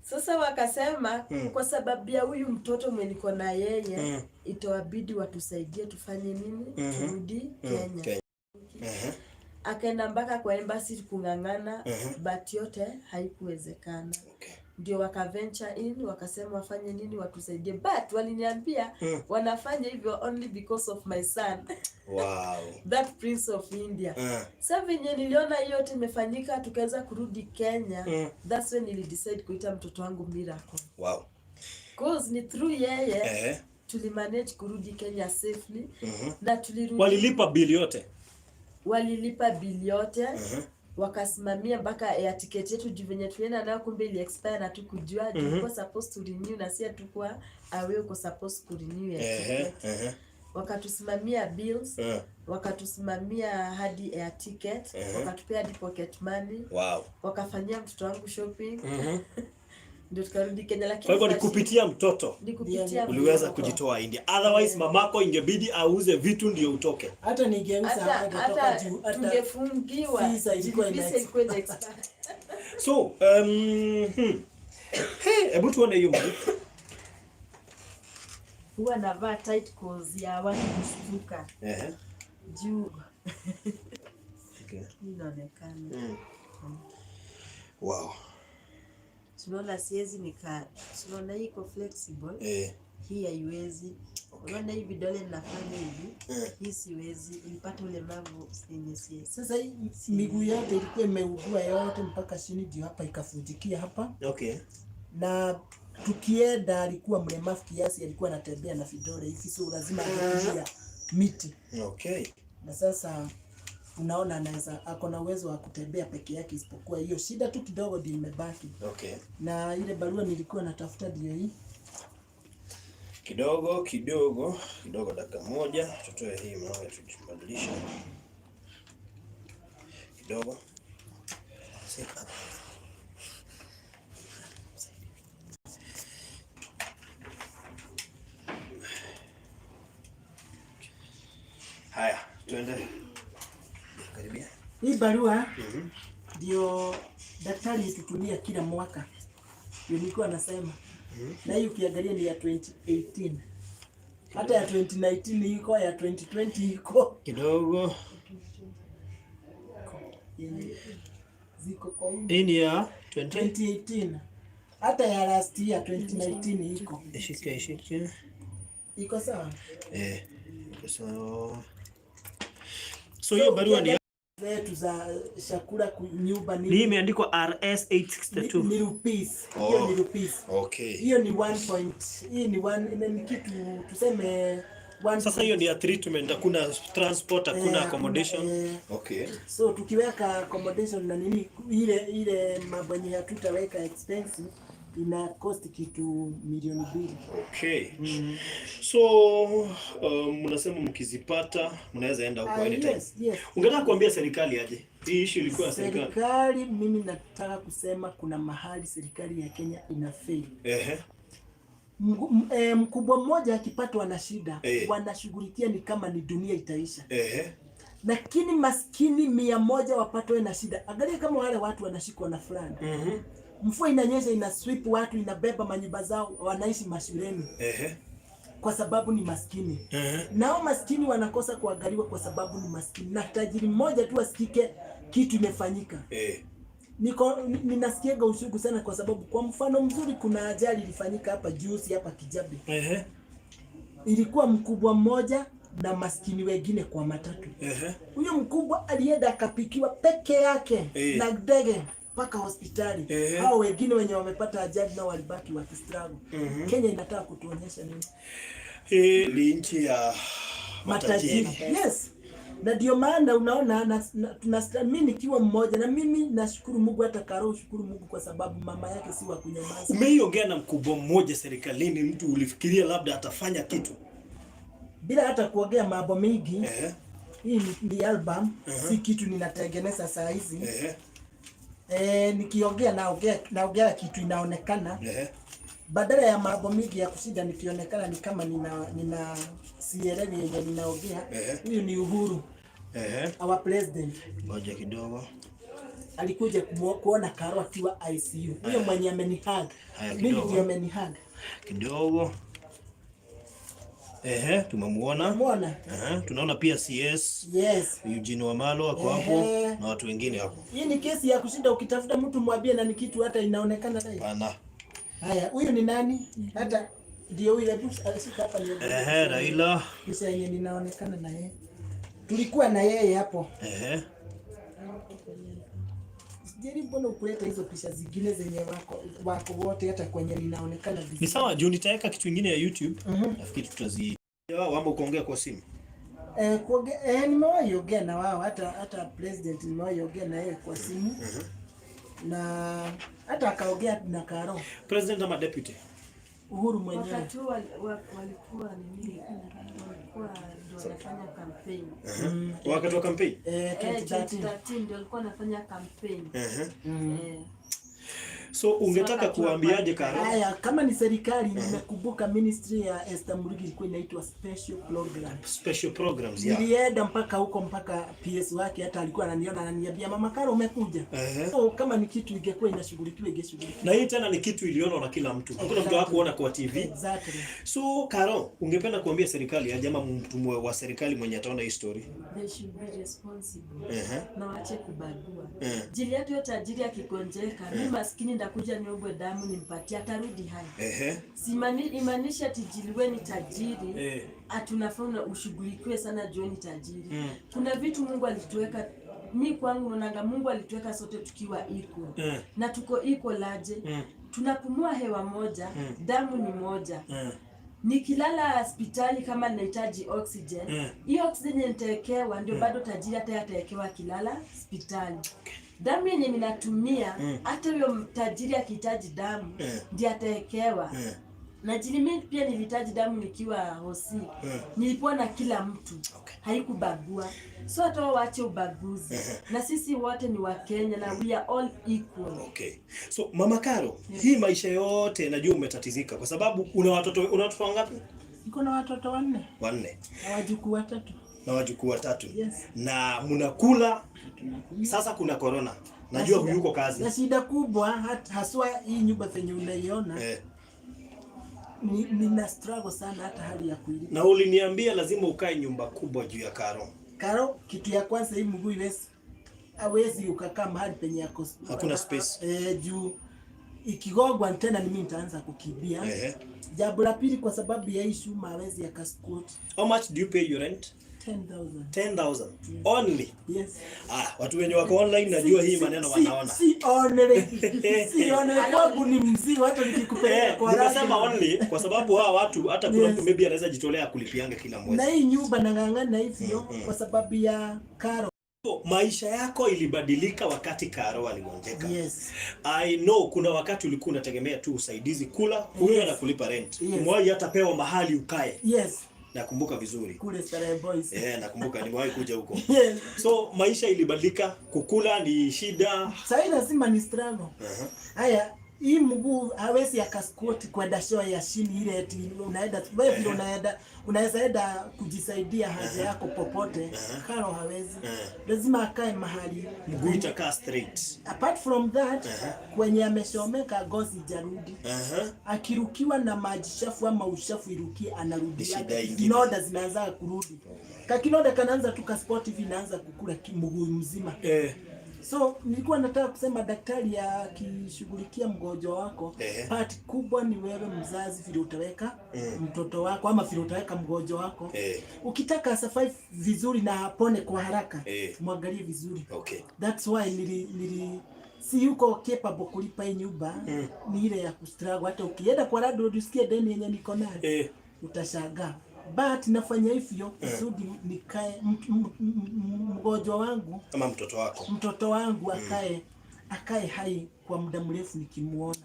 Sasa wakasema kwa sababu ya huyu mtoto mwenye niko na yeye, itawabidi watusaidie tufanye nini, turudi Kenya. Kenya. Akaenda mpaka kwa embassy kung'ang'ana, but yote haikuwezekana. Ndio waka venture in, wakasema wafanye nini, watusaidie, but waliniambia wanafanya hivyo only because of my son, that Prince of India. Sa venye niliona hiyo yote imefanyika, tukaweza kurudi Kenya, that's when nilidecide kuita mtoto wangu Miracle, cause ni through yeye tulimanage kurudi Kenya safely na tulirudi. Walilipa bili yote. Walilipa bili yote, wakasimamia mpaka air ticket yetu, juu venye tulienda nayo kumbe ili expire na tukujua juu tulikuwa supposed to renew na si hatukuwa aware uko supposed ku renew air ticket. Wakatusimamia bills, wakatusimamia hadi air ticket, wakatupea hadi pocket money, wakafanyia mtoto wangu shopping, ndio tukarudi Kenya, lakini Kwa hivyo ni kupitia mtoto ni kupitia uliweza mtoto. kujitoa India. Otherwise mamako ingebidi auze vitu ndio utoke. Hata ningeuza Hata hata hata juu hata tungefungiwa visa ilikuwa visa ina ilikuwa ina expire. So, Hey, hebu tuone hiyo mguu. Huwa navaa tight cause ya watu kushtuka juu inaonekana. Tunaona siwezi nika, tunaona hii iko flexible, hii haiwezi. Unaona hii vidole ninafanya hivi, hii siwezi, ilipata ulemavu yenye siwezi. Sasa hii miguu yote ilikuwa imeugua yote mpaka chini, ndio hapa ikafunjikia hapa, na tukienda alikuwa mlemavu kiasi, alikuwa anatembea na vidole hivi, so lazima angetumia miti. Na sasa unaona anaweza, ako na uwezo wa kutembea peke yake, isipokuwa hiyo shida tu kidogo ndio imebaki. Na ile barua nilikuwa natafuta ndio hii. Kidogo kidogo kidogo, dakika moja, tutoe hii mawe tujibadilishe kidogo. Sit up. Haya, tuende. Karibia. Hii barua ndio daktari tutumia kila mwaka, ndio nilikuwa nasema Na hii ukiangalia ni ya 2018. Hata ya 2019 iko, ya 2020 iko. Kidogo. Yenye ziko kwa hii. Hii ni ya 20 2018. Hata ya last year 2019 iko. Ishike, ishike. Iko sawa? Eh. So hiyo barua ni zetu za chakula, nyumba ni ni imeandikwa RS ni, 862. ni rupees. Hiyo Oh. ni rupees. Okay. Hiyo ni 1 point. Hii ni one, ni kitu tuseme one. Sasa hiyo ni ya treatment, hakuna transport, hakuna accommodation. Okay. So tukiweka accommodation na nini, ile mambo yenye hatutaweka expense, ina cost kitu 2 milioni. Okay. So mnasema mkizipata mnaweza enda huko anytime. Yes. Ungetaka kuambia serikali aje? Hii issue ilikuwa ya serikali. Serikali, mimi nataka kusema kuna mahali serikali ya Kenya ina fail. Mkubwa mmoja akipatwa na shida, wanashughulikia ni kama ni dunia itaisha, lakini maskini 100 wapatwe na shida, angalia kama wale watu wanashikwa na fulani, mvua inanyesha, ina sweep watu, inabeba manyumba zao, wanaishi mashuleni kwa sababu ni maskini. Nao maskini wanakosa kuangaliwa kwa sababu ni maskini, na tajiri mmoja tu asikike kitu imefanyika. Ninasikiaga uchungu sana kwa sababu, kwa mfano mzuri, kuna ajali ilifanyika hapa juzi hapa Kijabe. Ilikuwa mkubwa mmoja na maskini wengine kwa matatu. Huyo mkubwa alienda akapikiwa peke yake na ndege mpaka hospitali. Hao wengine wenye wamepata ajali nao walibaki wakistruggle. Kenya inataka kutuonyesha nini? Hii ni nchi ya Matajiri. matajiri. Yes. Na ndio maana unaona mimi nikiwa mmoja, na mimi nashukuru Mungu, hata Karo shukuru Mungu kwa sababu mama yake si wa kunyamaza. Umeiongea na mkubwa mmoja serikalini, mtu ulifikiria labda atafanya kitu. Bila hata kuongea mambo mingi. Hii ni album, si kitu ninatengeneza saa hizi. Nikiongea naongea kitu inaonekana. Badala ya mambo mingi ya kushinda nikionekana ni kama nina sielewi yenye ninaongea. Huyu ni Uhuru, our president. Ngoja kidogo. Alikuja kuona Karo akiwa ICU. Huyo mwenye amenihug. Haya, Mimi kidogo. ndio amenihug. Kidogo. Ehe, tumemuona. Umeona? Ehe, tunaona pia CS Eugene Wamalwa ako hapo na watu wengine hapo. Hii ni kesi ya kushinda ukitafuta mtu mwambie na ni kitu hata inaonekana live. Pana. Haya, huyu ni nani? Hata ndio huyu, hebu shika hapa nione. Ehe, Raila. Kisha yenye ninaonekana na yeye. Tulikuwa na yeye hapo. Sijaribu, mbona ukuleta hizo picha zingine zenye wako wote hata kwenye ninaonekana vizuri. Ni sawa, juu nitaweka kitu kingine ya YouTube. Nafikiri tutazi wao kuongea kwa simu. Nimewahi ongea na wao, hata president nimewahi ongea na yeye kwa simu. Na hata akaongea na Karo. President ama deputy? Uhuru mwenyewe. Wakati huo walikuwa nini, walikuwa ndio wanafanya campaign. Wakati wa campaign? 2013. 2013 ndio walikuwa wanafanya campaign. So ungetaka Wakati wa kuambiaje Karo? Haya, kama ni serikali, nimekumbuka ministry ya Esther Murigi ilikuwa inaitwa special program. Special programs, yeah. Nilienda mpaka huko, mpaka PS wake hata alikuwa ananiona, ananiambia, "Mama Karo, umekuja." So kama ni kitu ingekuwa inashughulikiwa, ingeshughulikiwa. Na hii tena ni kitu ilionwa na kila mtu. Hakuna mtu hakuona kwa TV. Exactly. So Karo, ungependa kuambia serikali aje ama mtu wa serikali mwenye ataona hii story? They should be responsible. Na waache kubagua. Jili yetu yote, tajiri akigonjeka, mimi maskini ndakuja niombwe damu nimpatie, atarudi hai. Imaanisha ati jili we ni tajiri, ati unafaa ushughulikiwe sana juu ni tajiri. Kuna vitu Mungu alituweka, mi kwangu naonanga Mungu alituweka sote tukiwa equal. Na tuko equal aje? Tunapumua hewa moja, damu ni moja. Nikilala hospitali kama ninahitaji oxygen, hiyo oxygen yenye nitawekewa ndio bado tajiri hata atawekewa akilala hospitali. Damu yenye ninatumia, hata huyo tajiri akihitaji damu ndiye atawekewa. Na jili mimi pia nilihitaji damu nikiwa hosi, nilipewa na kila mtu. Haikubagua. So hata wao waache ubaguzi. Na sisi wote ni Wakenya na we are all equal. Okay. So Mama Karo, hii maisha yote najua umetatizika kwa sababu una watoto wangapi? Niko na watoto 4. 4. Na wajukuu 3. Na wajukuu 3. Yes. Na mnakula. Sasa kuna corona. Najua huyuko kazi. Na shida kubwa haswa hii nyumba venye unaiona. Nina struggle sana hata hali ya kuilipa. Na uliniambia lazima ukae nyumba kubwa juu ya Karo. Karo, kitu ya kwanza, hii mguu iwezi, hawezi ukakaa mahali penye yako Hakuna space. Eh, juu ikigongwa tena ni mimi nitaanza kukimbia. Jambo la pili, kwa sababu ya hii chuma hawezi akasquat. How much do you pay your rent? 10,000. 10,000 only? Yes. Ah, watu wenye wako online najua hii maneno wanaona. Si only. Si only, kwangu ni mzigo hata nikikupeleka kwa Nimesema radio. only kwa sababu hawa watu hata kuna mtu maybe anaweza jitolea kulipianga kila Na mwezi. hii nyumba nang'ang'ana hivyo kwa sababu ya Karo. Maisha yako ilibadilika wakati Karo aligonjeka. Yes. I know kuna wakati ulikuwa unategemea tu usaidizi, kula, kunywa na kulipa rent. Umewahi hata pewa mahali ukae. Yes. Nakumbuka vizuri. Kule Starehe Boys. Eh, nakumbuka nimewahi kuja huko. Yes. So maisha ilibadilika, kukula ni shida. Sasa lazima ni struggle. Haya, hii mguu hawezi akasquat kwenda choo ya chini ile eti unaenda wewe vile unaenda, unaweza enda kujisaidia haja yako popote. Karo hawezi. Lazima akae mahali Mguu itakaa straight. Apart from that, kwenye ameshomeka ngozi jarudi. Akirukiwa na maji chafu ama uchafu irukie, anarudi. Ni shida ingine. Vidonda zinaanza kurudi. Kakidonda kanaanza tu kaspot hivi, inaanza kukula mguu mzima. So nilikuwa nataka kusema, daktari akishughulikia mgonjwa wako, part kubwa ni wewe mzazi, vile utaweka mtoto wako ama vile utaweka mgonjwa wako. Ukitaka survive vizuri na apone kwa haraka, mwangalie vizuri. That's why nili si yuko capable kulipa hii nyumba, ni ile ya kustruggle. Hata ukienda kwa landlord usikie deni yenye niko nayo, utashangaa. But nafanya hivyo kusudi nikae mgonjwa wangu Kama mtoto wako. Mtoto wangu akae hai kwa muda mrefu nikimuona.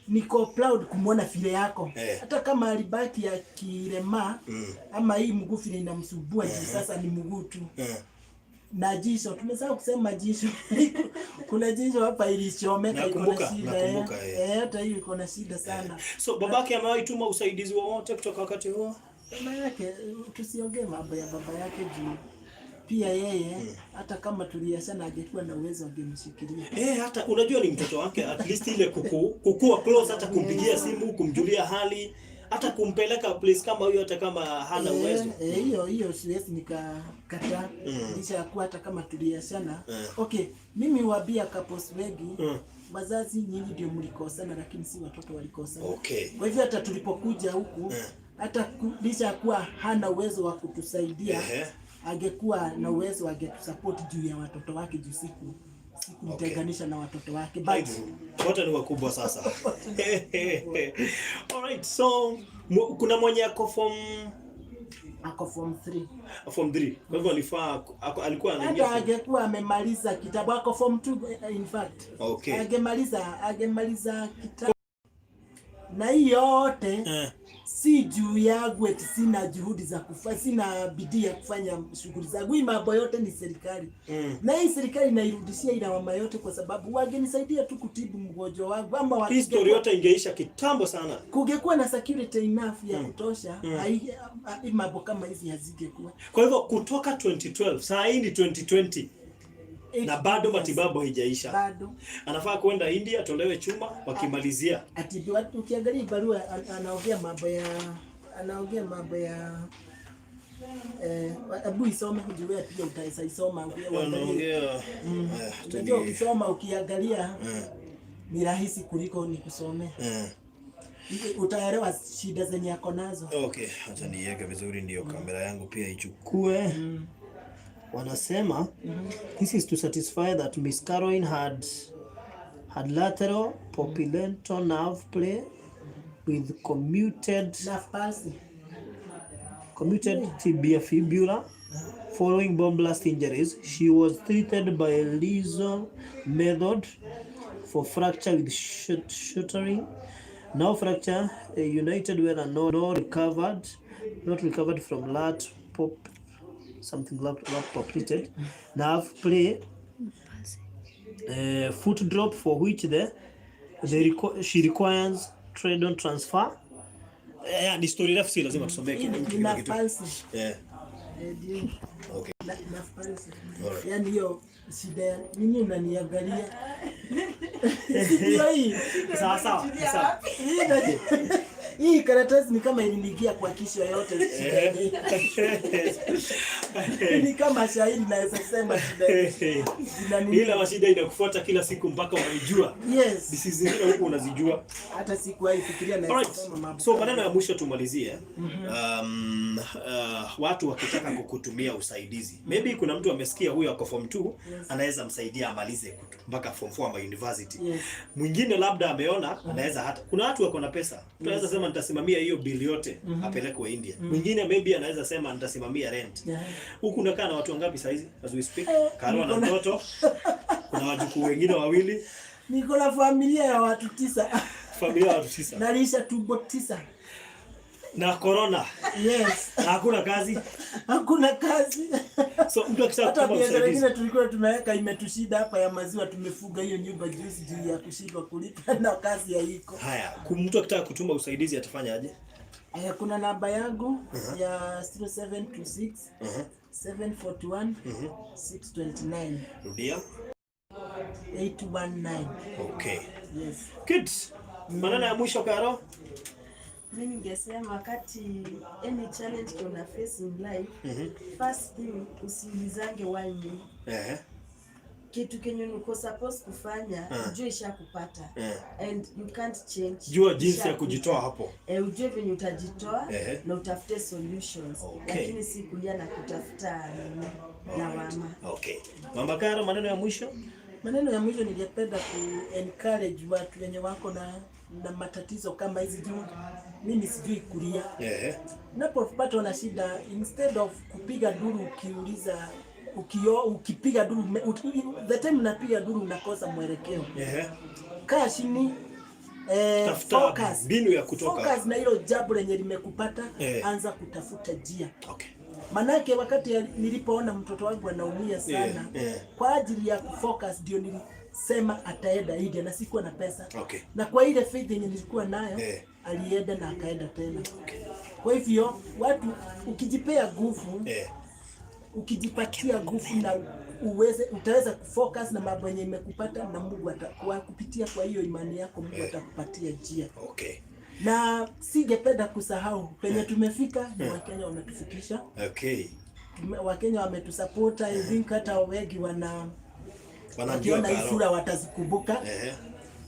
Niko proud kumwona vile yako, hata kama alibaki ya kilema ama hii mguu vile inamsumbua juu sasa ni mguu tu na jicho. Tumesahau kusema jicho, kuna jicho hapa ilichomeka, iko na Nakumbuka, shida. Nakumbuka, eh. Eh, hata hiyo iko na shida sana. So babake amewahi tuma usaidizi wowote kutoka wakati huo? Baba yake, tusiongee mambo ya baba yake juu pia yeye, hata kama tuliachana, angekuwa na uwezo angemshikilia. Eh, hata unajua ni mtoto wake, at least ile kukua close, hata kumpigia simu, kumjulia hali, hata kumpeleka place kama huyo, hata kama hana uwezo. Eh, hiyo siwezi nikakataa, licha ya kuwa hata kama tuliachana. Okay, mimi huambia couples wengi, wazazi nyinyi ndio mlikosana, lakini si watoto walikosana. Kwa hivyo hata tulipokuja huku, hata licha ya kuwa hana uwezo wa kutusaidia, angekuwa na uwezo angetusupport juu ya watoto wake, juu sikumtenganisha na watoto wake, but Aibu. Wote ni wakubwa sasa. Alright, so kuna mwenye ako form Ako form 3. Form 3. Kwa hivyo alifaa alikuwa anaingia Hata angekuwa amemaliza kitabu, ako form 2 in fact. Angemaliza kitabu na hii yote si juu yangu eti sina juhudi za kufanya, sina bidii ya kufanya shughuli zangu. Hii mambo yote ni serikali na hii serikali inairudishia lawama yote, kwa sababu wangenisaidia tu kutibu mgonjwa wangu ama Hii story yote ingeisha kitambo sana. Kungekuwa na security enough ya kutosha, hii mambo kama hizi hazingekuwa. Kwa hivyo kutoka 2012, saa hii ni 2020 na bado matibabu haijaisha. Bado. Anafaa kwenda India atolewe chuma wakimalizia. Atibiwa. Ukiangalia barua, anaongea mambo ya hebu isome ujue pia utaweza isoma uangalie. Anaongea Unajua ukisoma ukiangalia ni rahisi kuliko ni kusomea. Utaelewa shida zenye ako nazo. Okay, acha niiweke vizuri ndio kamera yangu pia ichukue. Wanasema this is to satisfy that Miss Caroline had lateral popliteal nerve play with comminuted Nerve palsy. Comminuted tibia fibula following bomb blast injuries. She was treated by Lizzo method for fracture with shuttering. Now fracture united well and no recovered, not recovered from lat pop something lat popliteal nerve play, foot drop, for which she requires tendon transfer. Yeah, ni story refu, si lazima tusomee Hii kila ni kitu. nerve palsy. Eh, ndio. Nerve palsy. Alright. Yaani hiyo shida ya nini unaniangalia? Ndio hii. Sawa sawa. Sawa. Hii karatasi ni kama iliniingia kwa kichwa yote. Ni kama shairi naweza sema shida. Ila mashida inakufuata kila siku mpaka unaijua. Yes. Disease zingine huko unazijua. Hata sikuwahi fikiria naweza sema mambo. So maneno ya mwisho tumalizie. Watu wakitaka kukutumia usaidizi. Maybe kuna mtu amesikia huyo ako form 2, anaweza msaidia amalize mpaka form 4 ama university. Mwingine labda ameona anaweza, hata kuna watu wako na pesa. Tunaweza sema nitasimamia hiyo bill yote apelekwe India. Mwingine maybe anaweza sema nitasimamia rent. Huku unakaa na watu wangapi saizi as we speak? Karua na mtoto. Kuna wajukuu wengine wawili. Niko na familia ya watu 9. Familia ya watu 9. Nalisha tumbo 9. Na corona. Yes. Na hakuna kazi. Hakuna kazi. So mtu akitaka hata kutuma biashara usaidizi. nyingine tulikuwa tumeweka imetushida hapa ya maziwa, tumefuga hiyo nyumba juzi juu ya kushindwa kulipa na kazi haiko. Haya, mtu akitaka kutuma usaidizi atafanya aje? Kuna namba yangu ya 0726 741 629. Rudia. 819. Okay. Yes. Good. Maneno ya mwisho, Karo? Mimi ningesema wakati any challenge una face in life, first thing usiulizange why me. Kitu kenye uko supposed kufanya, ujue ishakupata and you can't change. Jua jinsi ya Ishakuja. kujitoa hapo. Ujue venye utajitoa na utafute solutions. Lakini si kulia na kutafuta nini, lawama. Okay. Mama Karo, maneno ya mwisho? Maneno ya mwisho ningependa ku encourage watu wenye wako na matatizo kama hizi, juu mimi sijui kulia. Unapopatwa na shida, instead of kupiga duru ukiuliza ukipiga duru, the time unapiga duru unakosa mwelekeo. Kaa chini, Tafuta focus. mbinu ya kutoka. Focus na hilo jambo lenye limekupata, anza kutafuta njia. Manake wakati nilipoona mtoto wangu anaumia sana, kwa ajili ya kufocus ndio nilisema ataenda India na sikuwa na pesa. Na kwa ile faith yenye nilikuwa nayo, alienda na akaenda tena. Kwa hivyo watu, ukijipea nguvu, ukijipatia nguvu na uweze, utaweza kufocus na mambo yenye imekupata, na Mungu atakuwa kupitia kwa hiyo imani yako, Mungu atakupatia njia. Na singependa kusahau penye tumefika ni Wakenya wametufikisha. Wakenya wametusupport. I think hata wengi Wanamjua wakiona hii Karo. sura watazikumbuka.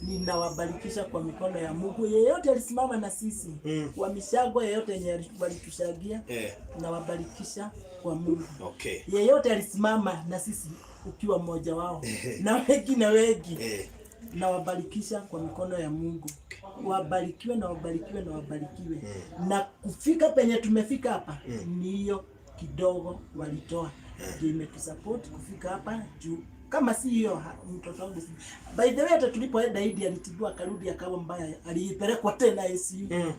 Ninawabarikisha kwa mikono ya Mungu. Yeyote alisimama na sisi kwa mishago yeyote yenye walitushagia, nawabarikisha kwa Mungu. Yeyote alisimama na sisi ukiwa mmoja wao na wengine wengi, nawabarikisha kwa mikono ya Mungu. Wabarikiwe na wabarikiwe na wabarikiwe. Na kufika penye tumefika hapa ni hiyo kidogo walitoa ndio imetusupport kufika hapa, juu kama si hiyo mtoto wangu by the way, hata tulipoenda India alitibiwa akarudi akawa mbaya, alipelekwa tena ICU.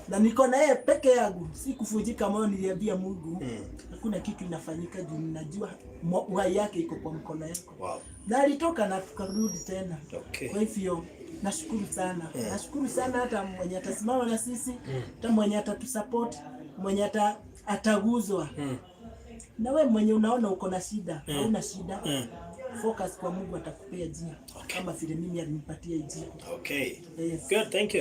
Na niko na yeye peke yangu, si kuvunjika moyo, niliambia Mungu hakuna kitu inafanyika juu ninajua uhai yake iko kwa mkono yako. Na alitoka na tukarudi tena. Kwa hivyo nashukuru sana. Nashukuru sana hata mwenye atasimama na sisi, hata mwenye atatusupport, mwenye ataguzwa. Na we mwenye unaona uko na shida, hauna shida. Focus kwa Mungu, atakupea njia. Kama vile mimi alinipatia njia. Okay. Yes. Good, thank you.